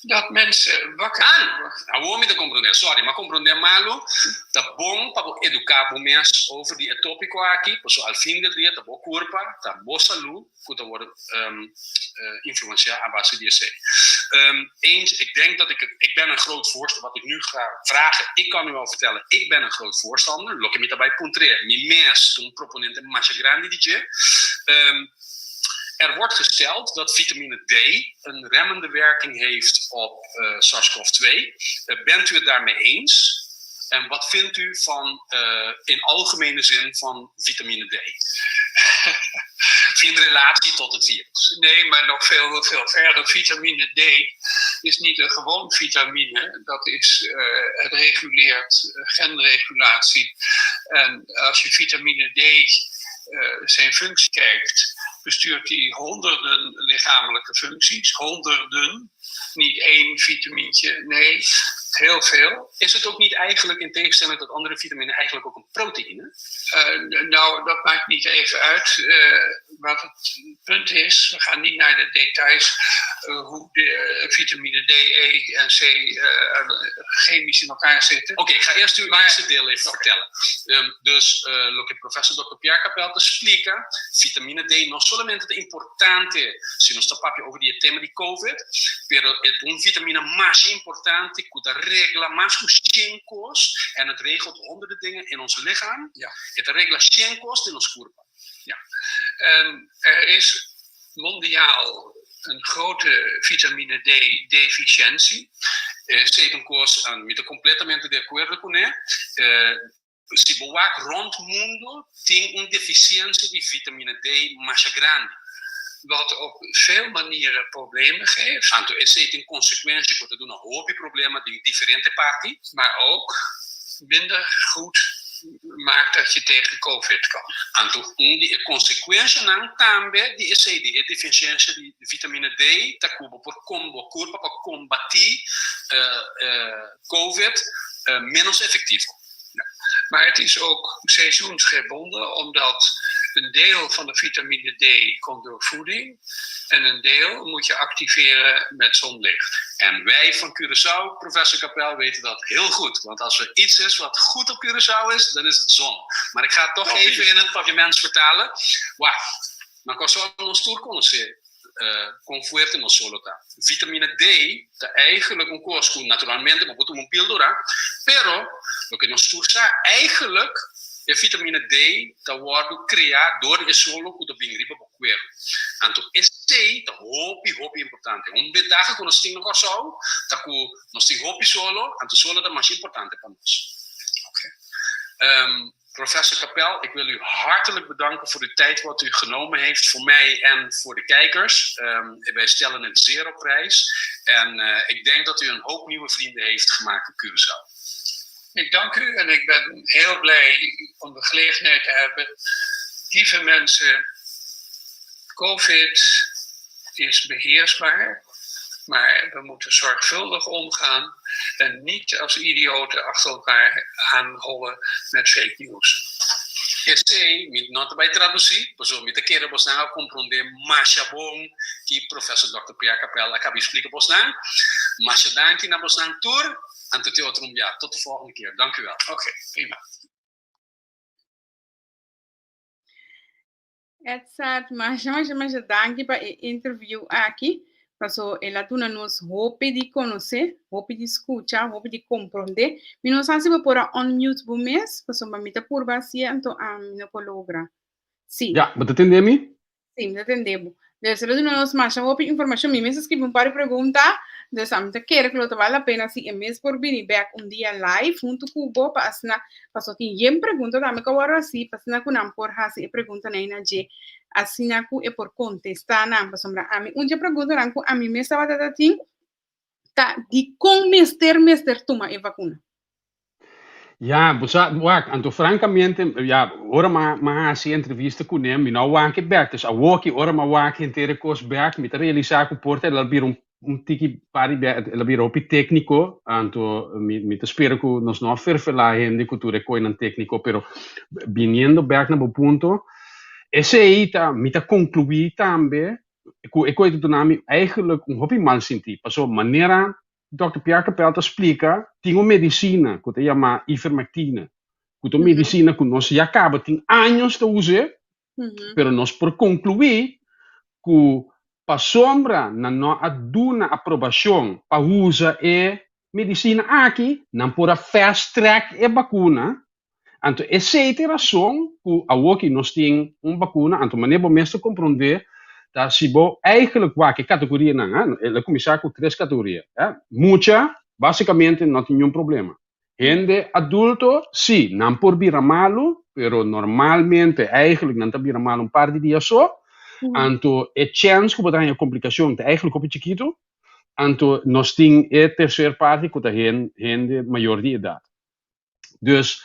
Dat mensen wakker Ah, awor mi ta komprondé. Sorry, m'a komprondé malu. Ta bon pa bo eduká bo mes over di e tópiko aki, pasobra al fin del dia ta bo kurpa, ta bo salú ku ta wòrdu influensiá a base di esei. Eens, ik denk dat ik het, ik ben een groot voorstander, wat ik nu ga vragen, ik kan u al vertellen, ik ben een groot voorstander, loke mi ta bai puntr'é, mi mes ta un proponente masha grandi di dje. Er wordt gesteld dat vitamine D een remmende werking heeft op uh, SARS-CoV-2. Uh, bent u het daarmee eens? En wat vindt u van, uh, in algemene zin van vitamine D? In relatie tot het virus. Nee, maar nog veel, veel verder. Vitamine D is niet een gewoon vitamine. Dat is, het reguleert genregulatie. En als je vitamine D zijn functie kijkt, bestuurt hij honderden lichamelijke functies. Honderden. Niet één vitamintje, nee, heel veel. Is het ook niet eigenlijk, in tegenstelling tot andere vitamine, eigenlijk ook een proteïne? Nou, dat maakt niet even uit. Wat het punt is, we gaan niet naar de details hoe de vitamine D, E en C chemisch in elkaar zitten. Oké, okay, ik ga eerst uw eerste deel even vertellen. Dus, loke professor Dr. Pierre Capel ta splika, vitamine D no solamente ta importante si nos ta papia over di e tema di COVID, pero e ta un vitamina masha importante ku ta regla mas ku shen kos en het regelt honderden dingen in ons lichaam. Ja. E ta regla shen kos den nos kurpa. Ja. En er is mondiaal een grote vitamine D deficiëntie. Esei ta un kos, mi ta kompletamente di akuerdo kuné. Si bo wak rond mundu tin un defisiensia di vitamina D masha grandi. Wat op veel manieren problemen geeft. Anto esei tin konsekuensia ku ta duna hopi problema den diferente parti. Maar ook minder goed maakt dat je tegen Covid kan. Anto un di e konsekuenshanan tambe di esei, di e defisiensia di vitamina D, ta ku bo por bo kurpa pa kombatí Covid ménos efektivo. Ja, maar het is ook seizoensgebonden, omdat een deel van de vitamine D komt door voeding en een deel moet je activeren met zonlicht. En wij van Curaçao, professor Capel, weten dat heel goed. Want als er iets is wat goed op Curaçao is, dan is het zon. Maar ik ga het toch even in het Papiaments vertalen. Wacht, na Kòrsou nos tur konosé kon fuerte nos solo ta. Vitamina D ta eigenlijk un kos ku naturalmente bo por tuma un píldora, pero loke nos tur sa eigenlijk e vitamina D ta wòrdu kreá dor di e solo ku ta bini riba bo kueru. Anto esei ta hopi hopi importante. Un bentaha ku nos tin na Kòrsou ta ku nos tin hopi solo, anto solo ta masha importante pa nos. Oké. Professor Capel, ik wil u hartelijk bedanken voor de tijd wat u genomen heeft voor mij en voor de kijkers. Wij stellen het zeer op prijs. En ik denk dat u een hoop nieuwe vrienden heeft gemaakt op Curaçao. Ik dank u en ik ben heel blij om de gelegenheid te hebben. Lieve mensen, COVID is beheersbaar, maar we moeten zorgvuldig omgaan en niet als idioten achter elkaar aanhollen met fake news. Esei, mi no ta bai tradusí, pasobra mi ta kere bosnan a komprondé masha bon ki Professor Dòkter Pierre Capel a kaba di splika bosnan. Masha danki na bosnan tur, anto te otro un bia. Tot de volgende keer. Dank u wel. Oké, prima. Edzard, masha, masha, masha danki pa e interview aki. Paso el a duna nos hopi di konosé, hopi di skucha, hopi di komprondé. Mi no sa si bo por a unmute bo mes, pasobra mi ta purba hasié, anto mi no por logra. Sí. Ya, bo ta tende mi? Sí, mi ta tende bo. Dus el a duna nos masha hopi informashon. Mi mes a skribi un par di pregunta, dus ami ta kere ku lo ta bal la pena si e mes por bini bèk un dia live huntu ku bo pa asina, pasobra tin yen pregunta tambe ku a wòrdu hasi, pa asina ku nan por hasi e preguntanan ei na dje, asina ku e por kontestá nan. Pasobra ami un dje preguntanan ku ami mes tabata ta tin ta dikon mester mester tuma e vakuna? Ja, bo sa, wak, anto francamente, ja, ora m'a hasi entrevista kuné, mi no a wak e bek. Dus awoki, ora m'a wak henter e kos bek, mi ta realisá ku por ta el a bira un tiki par di bia, el a bira hopi tékniko, anto mi ta spera ku nos no a ferfelá hende ku tur e koinan tékniko, pero biniendo bek na bo punto, esei ta, mi ta konkluí tambe ku e koi ta duna mi eigenlijk un hopi mal sintí, pasobra manera Dòkter Pierre Capel ta splika, tin un medisina ku ta yamá ivermectina, ku ta un medisina ku nos ya kaba tin años ta us'é, pero nos por konkluí ku pasobra nan no a duna aprobashon pa usa e medisina aki, nan por a fast track e bakuna. Anto esei ta e rason ku awoki nos tin un bakuna, anto manera bo mes ta komprondé ta si bo eigenlijk wak e kategorianan, el a kuminsá ku tres kategoria, mucha basikamente no tin niun problema, hende adulto si nan por bira malu pero normalmente eigenlijk nan ta bira malu un par di dia so, anto e chèns ku bo ta haña komplikashon ta eigenlijk hopi chikitu, anto nos tin e terser parti ku ta hende mayor di edat. Dus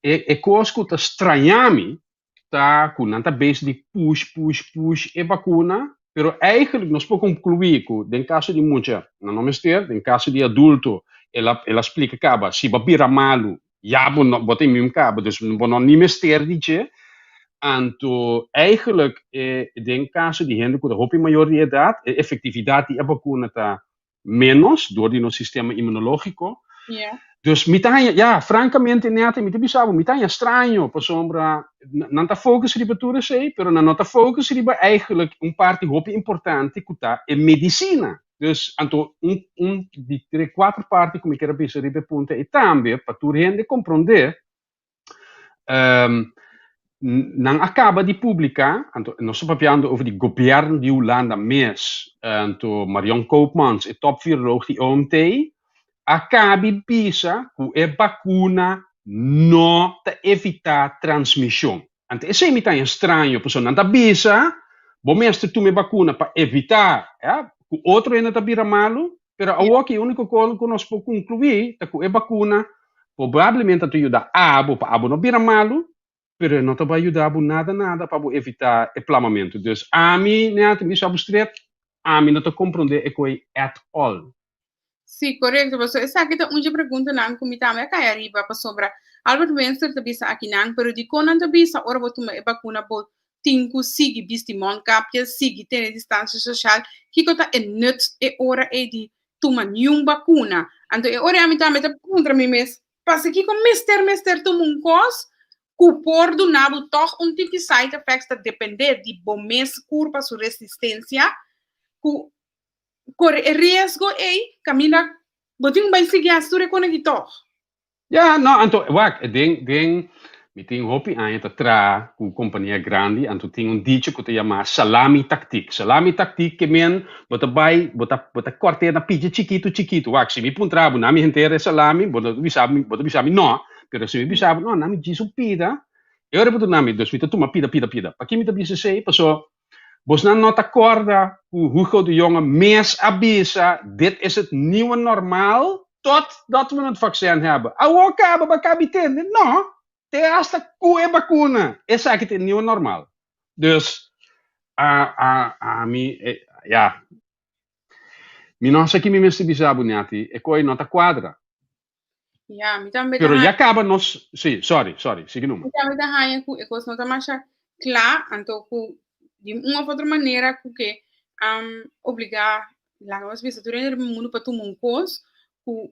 e kos ku ta straña mi ta ku nan ta bezig di push, push, push e bakuna, pero eigenlijk nos por konkluí ku den kaso di mucha nan no mester, den kaso di adulto el a el a splika kaba si bo a bira malu ya bo no bo ta inmune kaba dus bo no ni mester di dje. Anto eigenlijk e den kaso di hende ku ta hopi mayor di edat e efektividat di e bakuna ta menos door di nos sistema inmunológiko. Dus mi ta haña, ja, frankamente Nete, mi ta bisa bo, mi ta haña straño pasobra nan ta focus riba tur esei, pero nan no ta focus riba eigenlijk un parti hopi importante ku ta e medisina. Dus anto un un di tre kuater parti ku mi kier a bisa riba e punto ei tambe pa tur hende komprondé. Nan a kaba di publiká, anto nos ta papiando over di gobièrnu di Hulanda mes, anto Marion Koopmans, e topviroloog di OMT, a kabi bisa ku e bakuna no ta evitá transmishon. Anto esei mi ta haña straño, pasobra nan ta bisa bo mester tuma e bakuna pa evitá ku otro hende ta bira malu, Pero awoki e úniko kos ku nos por konkluí ta ku e bakuna probablemente ta yuda abo pa abo no bira malu, pero e no ta bai yuda bo nada nada pa bo evitá e plamamentu. Dus ami, Nèt, mi bisa bo stret, ami no ta komprondé e koi at all. Sí, korekto, pasobra esaki ta un dje preguntanan ku mi tambe a kai ariba, pasobra Albert Winster ta bisa akinan, pero dikon nan ta bisa ora bo tuma e bakuna bo tin ku sigui bisti mondkapje, sigui tene distansia sosial, kiko ta e nut e ora ei di tuma niun bakuna? Anto e ora ei ami tambe ta puntra mi mes, pasikiko mester mester tuma un kos ku por duna bo tòg un tiki side effects ta depende di bo mes kurpa su resistensia ku kore e riesgo ei kaminda bo tin ku bai sigui hasi tur e kone aki tòg. Ja, no, anto, wak, den, den, mi tin hopi aña ta traha ku kompania grandi, anto tin un dicho ku ta yama salami taktik. Salami taktik ke men bo ta bai, bo ta, bo ta kòrt'é na pichi chikitu chikitu. Wak, si mi puntra bo, na mi henter e salami, bo ta bisa mi, bo ta bisa mi no, pero si mi bisa bo, no, na mi djis un pida, e ora bo ta duna mi, dus mi ta tuma pida, pida, pida. Paki mi ta bisa esei? Paso bosnan no ta kòrda ku Hugo de Jonge mes a bisa, dit is het nieuwe normaal totdat we het vaccin hebben. Awor kaba bo a kabi tende? No, te hasta ku e bakuna esaki ta e nieuwe normaal. Dus a a ami ya mi no sa ki mi mester bisa bo Nati, e koi no ta kuadra. Ja, mi tambe ta Pero ya kaba nos, sí, sorry, sorry, sigui numa. Mi tambe ta haña ku e kos no ta masha kla, anto ku di un of otro manera ku ke um, obligá, laga nos bisa tur hende riba mundu pa tuma un kos ku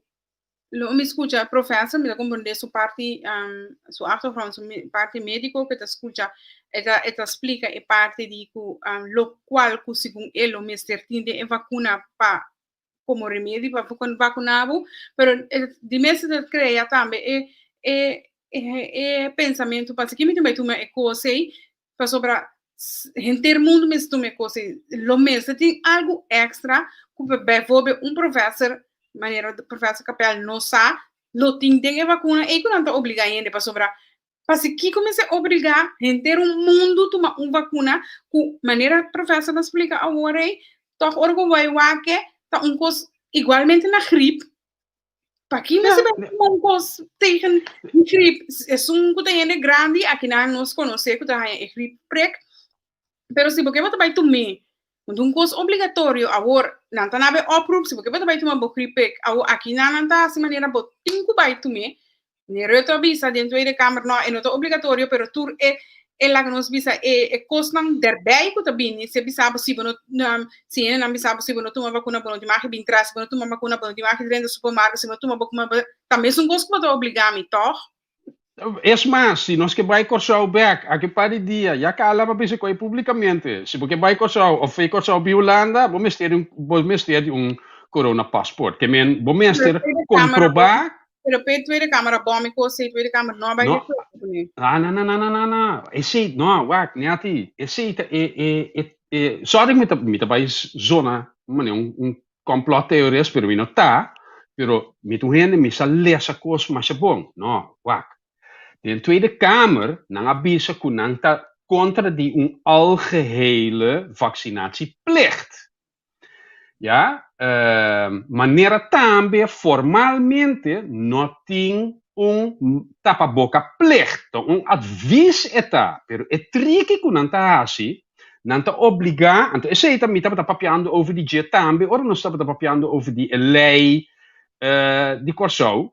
lo mi skucha professor, mi ta komprendé su parti, um, su achtergrond, su parti médiko ku e ta skucha, e ta e ta splika e parti di ku um, lokual ku segun e lo mester tin den e vakuna pa komo remedi pa vakuná bo, pero di mes ta krea tambe e e e pensamentu pasobra mi ta bai tuma e kos ei pasobra henter mundu mester tuma e kos ei lo mester tin algu èkstra ku bijvoorbeeld un professor manera professor Kapel no sa lo tin den e vakuna ei ku nan ta obligá hende pasobra Pasi kiko mester obrigá henter un mundu tuma un vakuna ku manera professor ta splika awor ei, tòg ora ku bo bai wak ta un kos igualmente na grip. Paki mester bai tuma un kos tegen di grip? Esun ku ta hende grandi, akinan nos konosé ku ta haña e grip prek. Pero si bo ke bo ta bai tum'é, un un kos obligatorio awor, nan ta nabe oproep, si bo ke bo ta bai tuma bo grip prek, awor akinan nan ta hasi manera bo tin ku bai tum'é. Meneer Rutte a bisa den Tweede Kamer, no, e no ta obligatorio, pero tur e e laga nos bisa e e kosnan derbij ku ta bini, si e bisa bo si bo no si hendenan bisa bo si bo no tuma bakuna bo no tin mag di bin tras, si bo no tuma bakuna bo no tin mag di drenta supermarket, si bo no tuma bakuna bo ta mesun kos ku bo ta obliga mi, tòg? Es mas, si nos ke bai Kòrsou bèk aki par di dia, ya Carla a bisa ku ei públikamente, si bo ke bai Kòrsou òf fei Kòrsou bin Hulanda, bo mester di un bo mester di un corona paspoort. Ke men bo mester komprobá Pero p'e Tweede Kamer a bom e kos ei, Tweede Kamer no a bai No. de acuerdo kuné. Ah, no, no, no, no, no, no. Esei, no, wak, Nati, esei ta e, e, e, e, sorry mi ta, mi ta bai zona, mane, un, un complot theorist, pero mi no ta, pero mi ta un hende, mi sa lesa kos masha bon. No, wak. Den Tweede Kamer, nan a bisa ku nan ta kontra di un algehele vaccinatieplicht. Ya, manera tambe formalmente no tin un tapaboka plicht, ta un advis e ta, pero e triki ku nan ta hasi, nan ta obligá, anto esei ta mi tabata papiando over di dje tambe ora nos tabata papiando over di e lei di Kòrsou,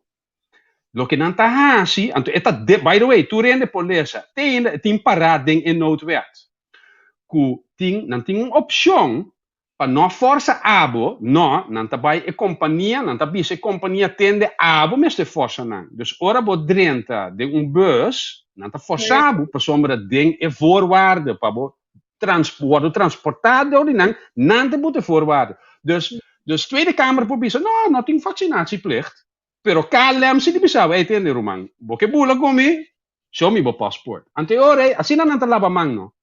loke nan ta hasi, anto e ta, by the way, tur hende por lesa, te ainda e tin pará den e noodwet, ku tin nan tin un opshon pa no forsa abo, no, nan ta bai e kompania, nan ta bisa e kompania tende abo mester forsa nan. Dus ora bo drenta den un bus, nan ta forsa bo pasobra den e voorwaarde pa bo trans wordo transportá dor di nan, nan ta buta e voorwaarde. Dus dus Tweede Kamer por bisa, no, no tin vaccinatieplicht, pero KLM si di bisa bo, ey tende ruman, bo ke bula ku mi, Show mi bo paspoort. Anto e ora ei, asina nan ta laba man no.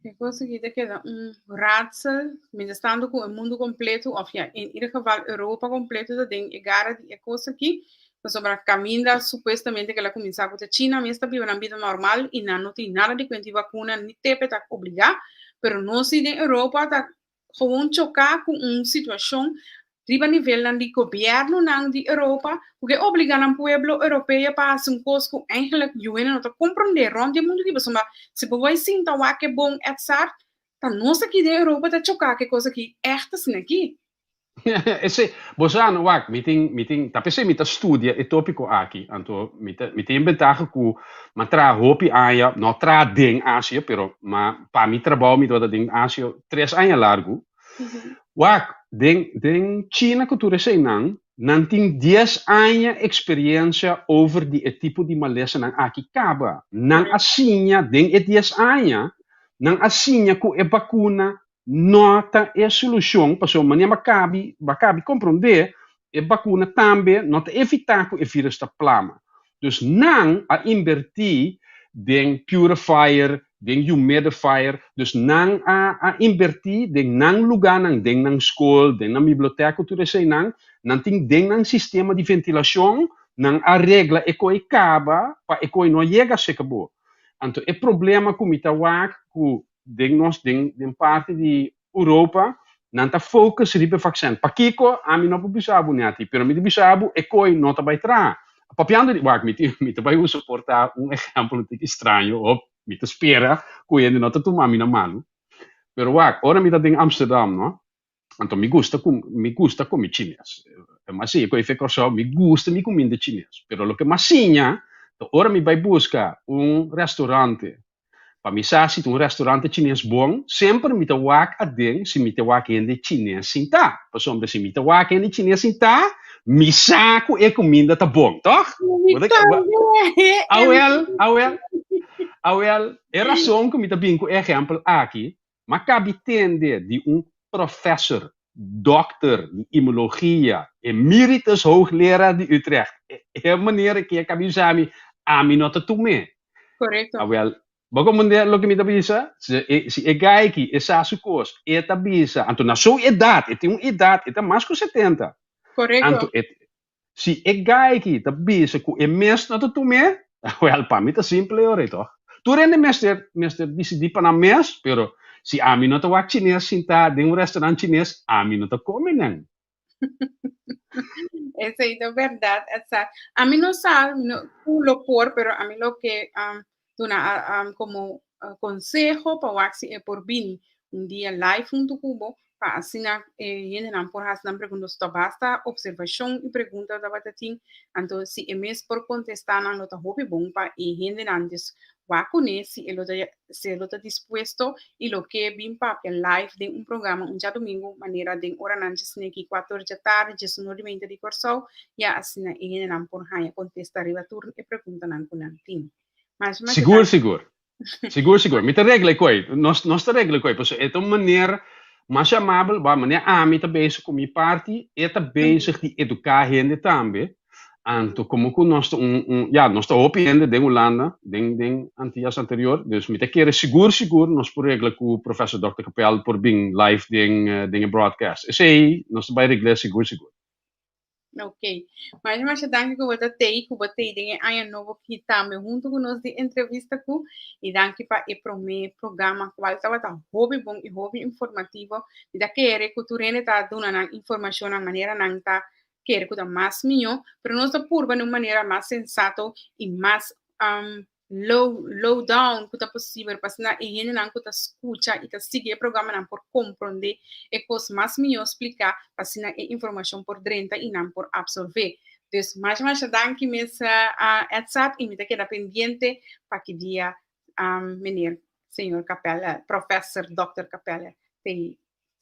E kos aki ta keda un raadsel, mientras tanto ku e mundu kompleto, òf ya, en ieder geval Europa kompleto ta den e gara di e kos aki, pasobra kaminda supuestamente ku el a kuminsá ku ta China mes ta biba nan bida normal i nan no tin nada di kuenta di bakuna ni tepe ta obligá, pero nos si den Europa ta gewoon choká ku un situashon riba nivelnan di gobièrnunan di Europa ku ke obligá nan pueblo europeo pa hasi un kos ku eigenlijk yuene no ta komprondé rònt di e mundu di pasobra si bo bai sinta wak e bon Edzard ta nos aki den Europa ta choká ku e kos aki ègt asina aki. Esei, bo sa no wak, mi tin, mi tin, ta p'esei mi ta studia e tópiko aki, anto mi ta, mi tin e bentaha ku m'a traha hopi aña, no traha den Asia, pero m'a, pa mi trabou mi tabata den Asia tres aña largu. Wak, den, den China ku tur eseinan, nan tin dies aña eksperiencia over di e tipo di malesanan aki kaba. Nan a siña den e dies aña, nan a siña ku e bakuna No ta e solucion, pasobra manera bo a cabi, bo a cabi comprende, e bacuna tambe no ta evita cu e virus ta plama. Dus nan a inberti den purifier, den humidifier, dus nan a a inberti den nan luganan, den nan scol, den nan biblioteca cu tur eseinan, nan tin den nan sistema di ventilacion, nan a regla e coi caba pa e coi no yega seca bo. Anto e problema cu mi ta wak cu den nos den den parti di Europa nan ta focus riba e vaccin. Pakiko? Ami no por bisa bo Netty, pero mi ta bisa bo e koe no ta bai traha. Papiando di wak mi tin mi ta bai usa por ta un ehempel un tiki straño of mi ta spera ku hende no ta tuma mi na malu. Pero wak ora mi ta den Amsterdam no, anto mi gusta ku mi gusta komi chines. Mas si ku efe Kòrsou mi gusta mi kuminda chines, pero loke mas siña ta ora mi bai buska un restaurante Pa mi sa si ta un restaurante chines bon, semper mi ta wak aden si mi ta wak hende chines sintá. Pasobra si mi ta wak hende chines sintá, mi sa ku e kuminda ta bon, tòg? Mi tambe! Awel, awel, awel, e rason ku mi ta bin ku e ehèmpel aki, m'a kabi tende di un professor, dòkter di immunologia, emeritus hoogleraar di Utrecht. E manera ku e kabi bisa mi, ami no ta tum'é. Correcto. Awel, bo comprende loke mi ta bisa? Si e, si e guy aki, e sa su kos, e ta bisa, anto na su edat, e tin un edat, e ta mas ku 70. Correcto. Anto e, si e guy aki ta bisa ku e mes no ta tum'é, awel, pa mi ta simple ora toch. Tur hende mester, mester disidí pa nan mes, pero si ami no ta wak chines sintá den un restaurant chines, ami no ta kome nan. Esei ta bèrdat, Edzard. Ami no sa, mi no ku lo por, pero ami lo ke duna komo konseho pa wak si e por bini un dia live huntu ku bo pa asina e hendenan por hasi nan pregunta. Ta basta observashon i pregunta tabata tin, anto si e mes por kontestá nan lo ta hopi bon pa e hendenan. Dus wak kuné si e lo ta si e lo ta dispuesto i lo ke bin papia live den un programa un djadumingu manera den oranan djesneki kuater djatardi, djesunor di meinta di Kòrsou, ya asina e hendenan por haña kontesta riba tur e preguntanan ku nan tin. Masha masha Sigur, danki. sigur. Sigur, sigur. Mi ta regla e koi. Nos, nos ta regla e koi. Pasobra e ta un manera masha amabel. Bo, manera ami ta bezig ku mi parti, e ta bezig di eduká hende tambe. Anto komo ku nos ta un, un, ya, nos ta hopi hende den Hulanda, den, den Antillas anterior. Dus mi ta kere sigur, sigur nos por regla ku Professor Dòkter Kapel por bin live den, den e broadcast. Esei nos ta bai regl'é sigur, sigur. Ok. Masha masha danki ku bo ta tei, ku bo tei den e aña nobo ki tambe huntu ku nos di entrevista ku. I danki pa e promé programa kual tabata hopi bon i hopi informativo. Mi ta kere ku tur hende ta duna nan informashonnan manera nan ta kere ku ta mas mihó, pero nos ta purba na un manera mas sensato i mas low low down ku ta posibel pa asina e hendenan ku ta skucha i ta sigui e programanan por komprondé e kos mas mihó spliká pa asina e informashon por drenta i nan por apsorbé. Dus masha masha danki mes Edzard i mi ta keda pendiente pa ki dia meneer señor Capella, professor dòkter Capella te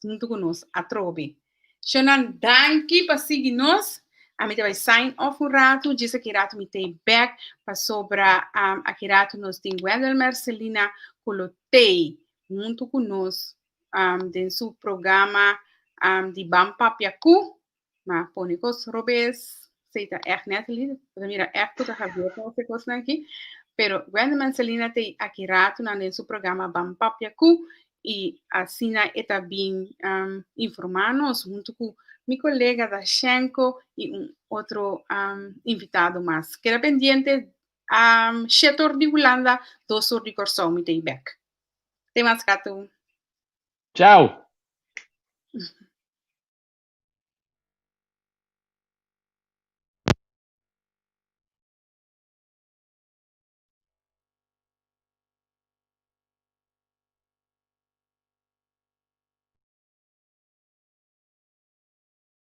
huntu ku nos atrobe. Shonan danki pa sigui nos. Ami ta bai sign off un ratu, djis aki ratu mi tei bek pasobra um, aki ratu nos tin Wendel Mercelina ku lo tei huntu ku nos um, den su programa um, di Ban Papia Ku. Ma pone kos robes, sei ta echt net li, bo ta mira echt ku ta Javier ta hasi kosnan aki. Pero Wendel Mercelina tei aki ratu nan den su programa Ban Papia Ku i asina e ta bin um, informá nos huntu ku mi kolega Dashenko i un otro um, invitado mas. Keda pendiente um, 7 or di Hulanda, 2 or di Kòrsou mi ta bek. Te mas katu. Ciao!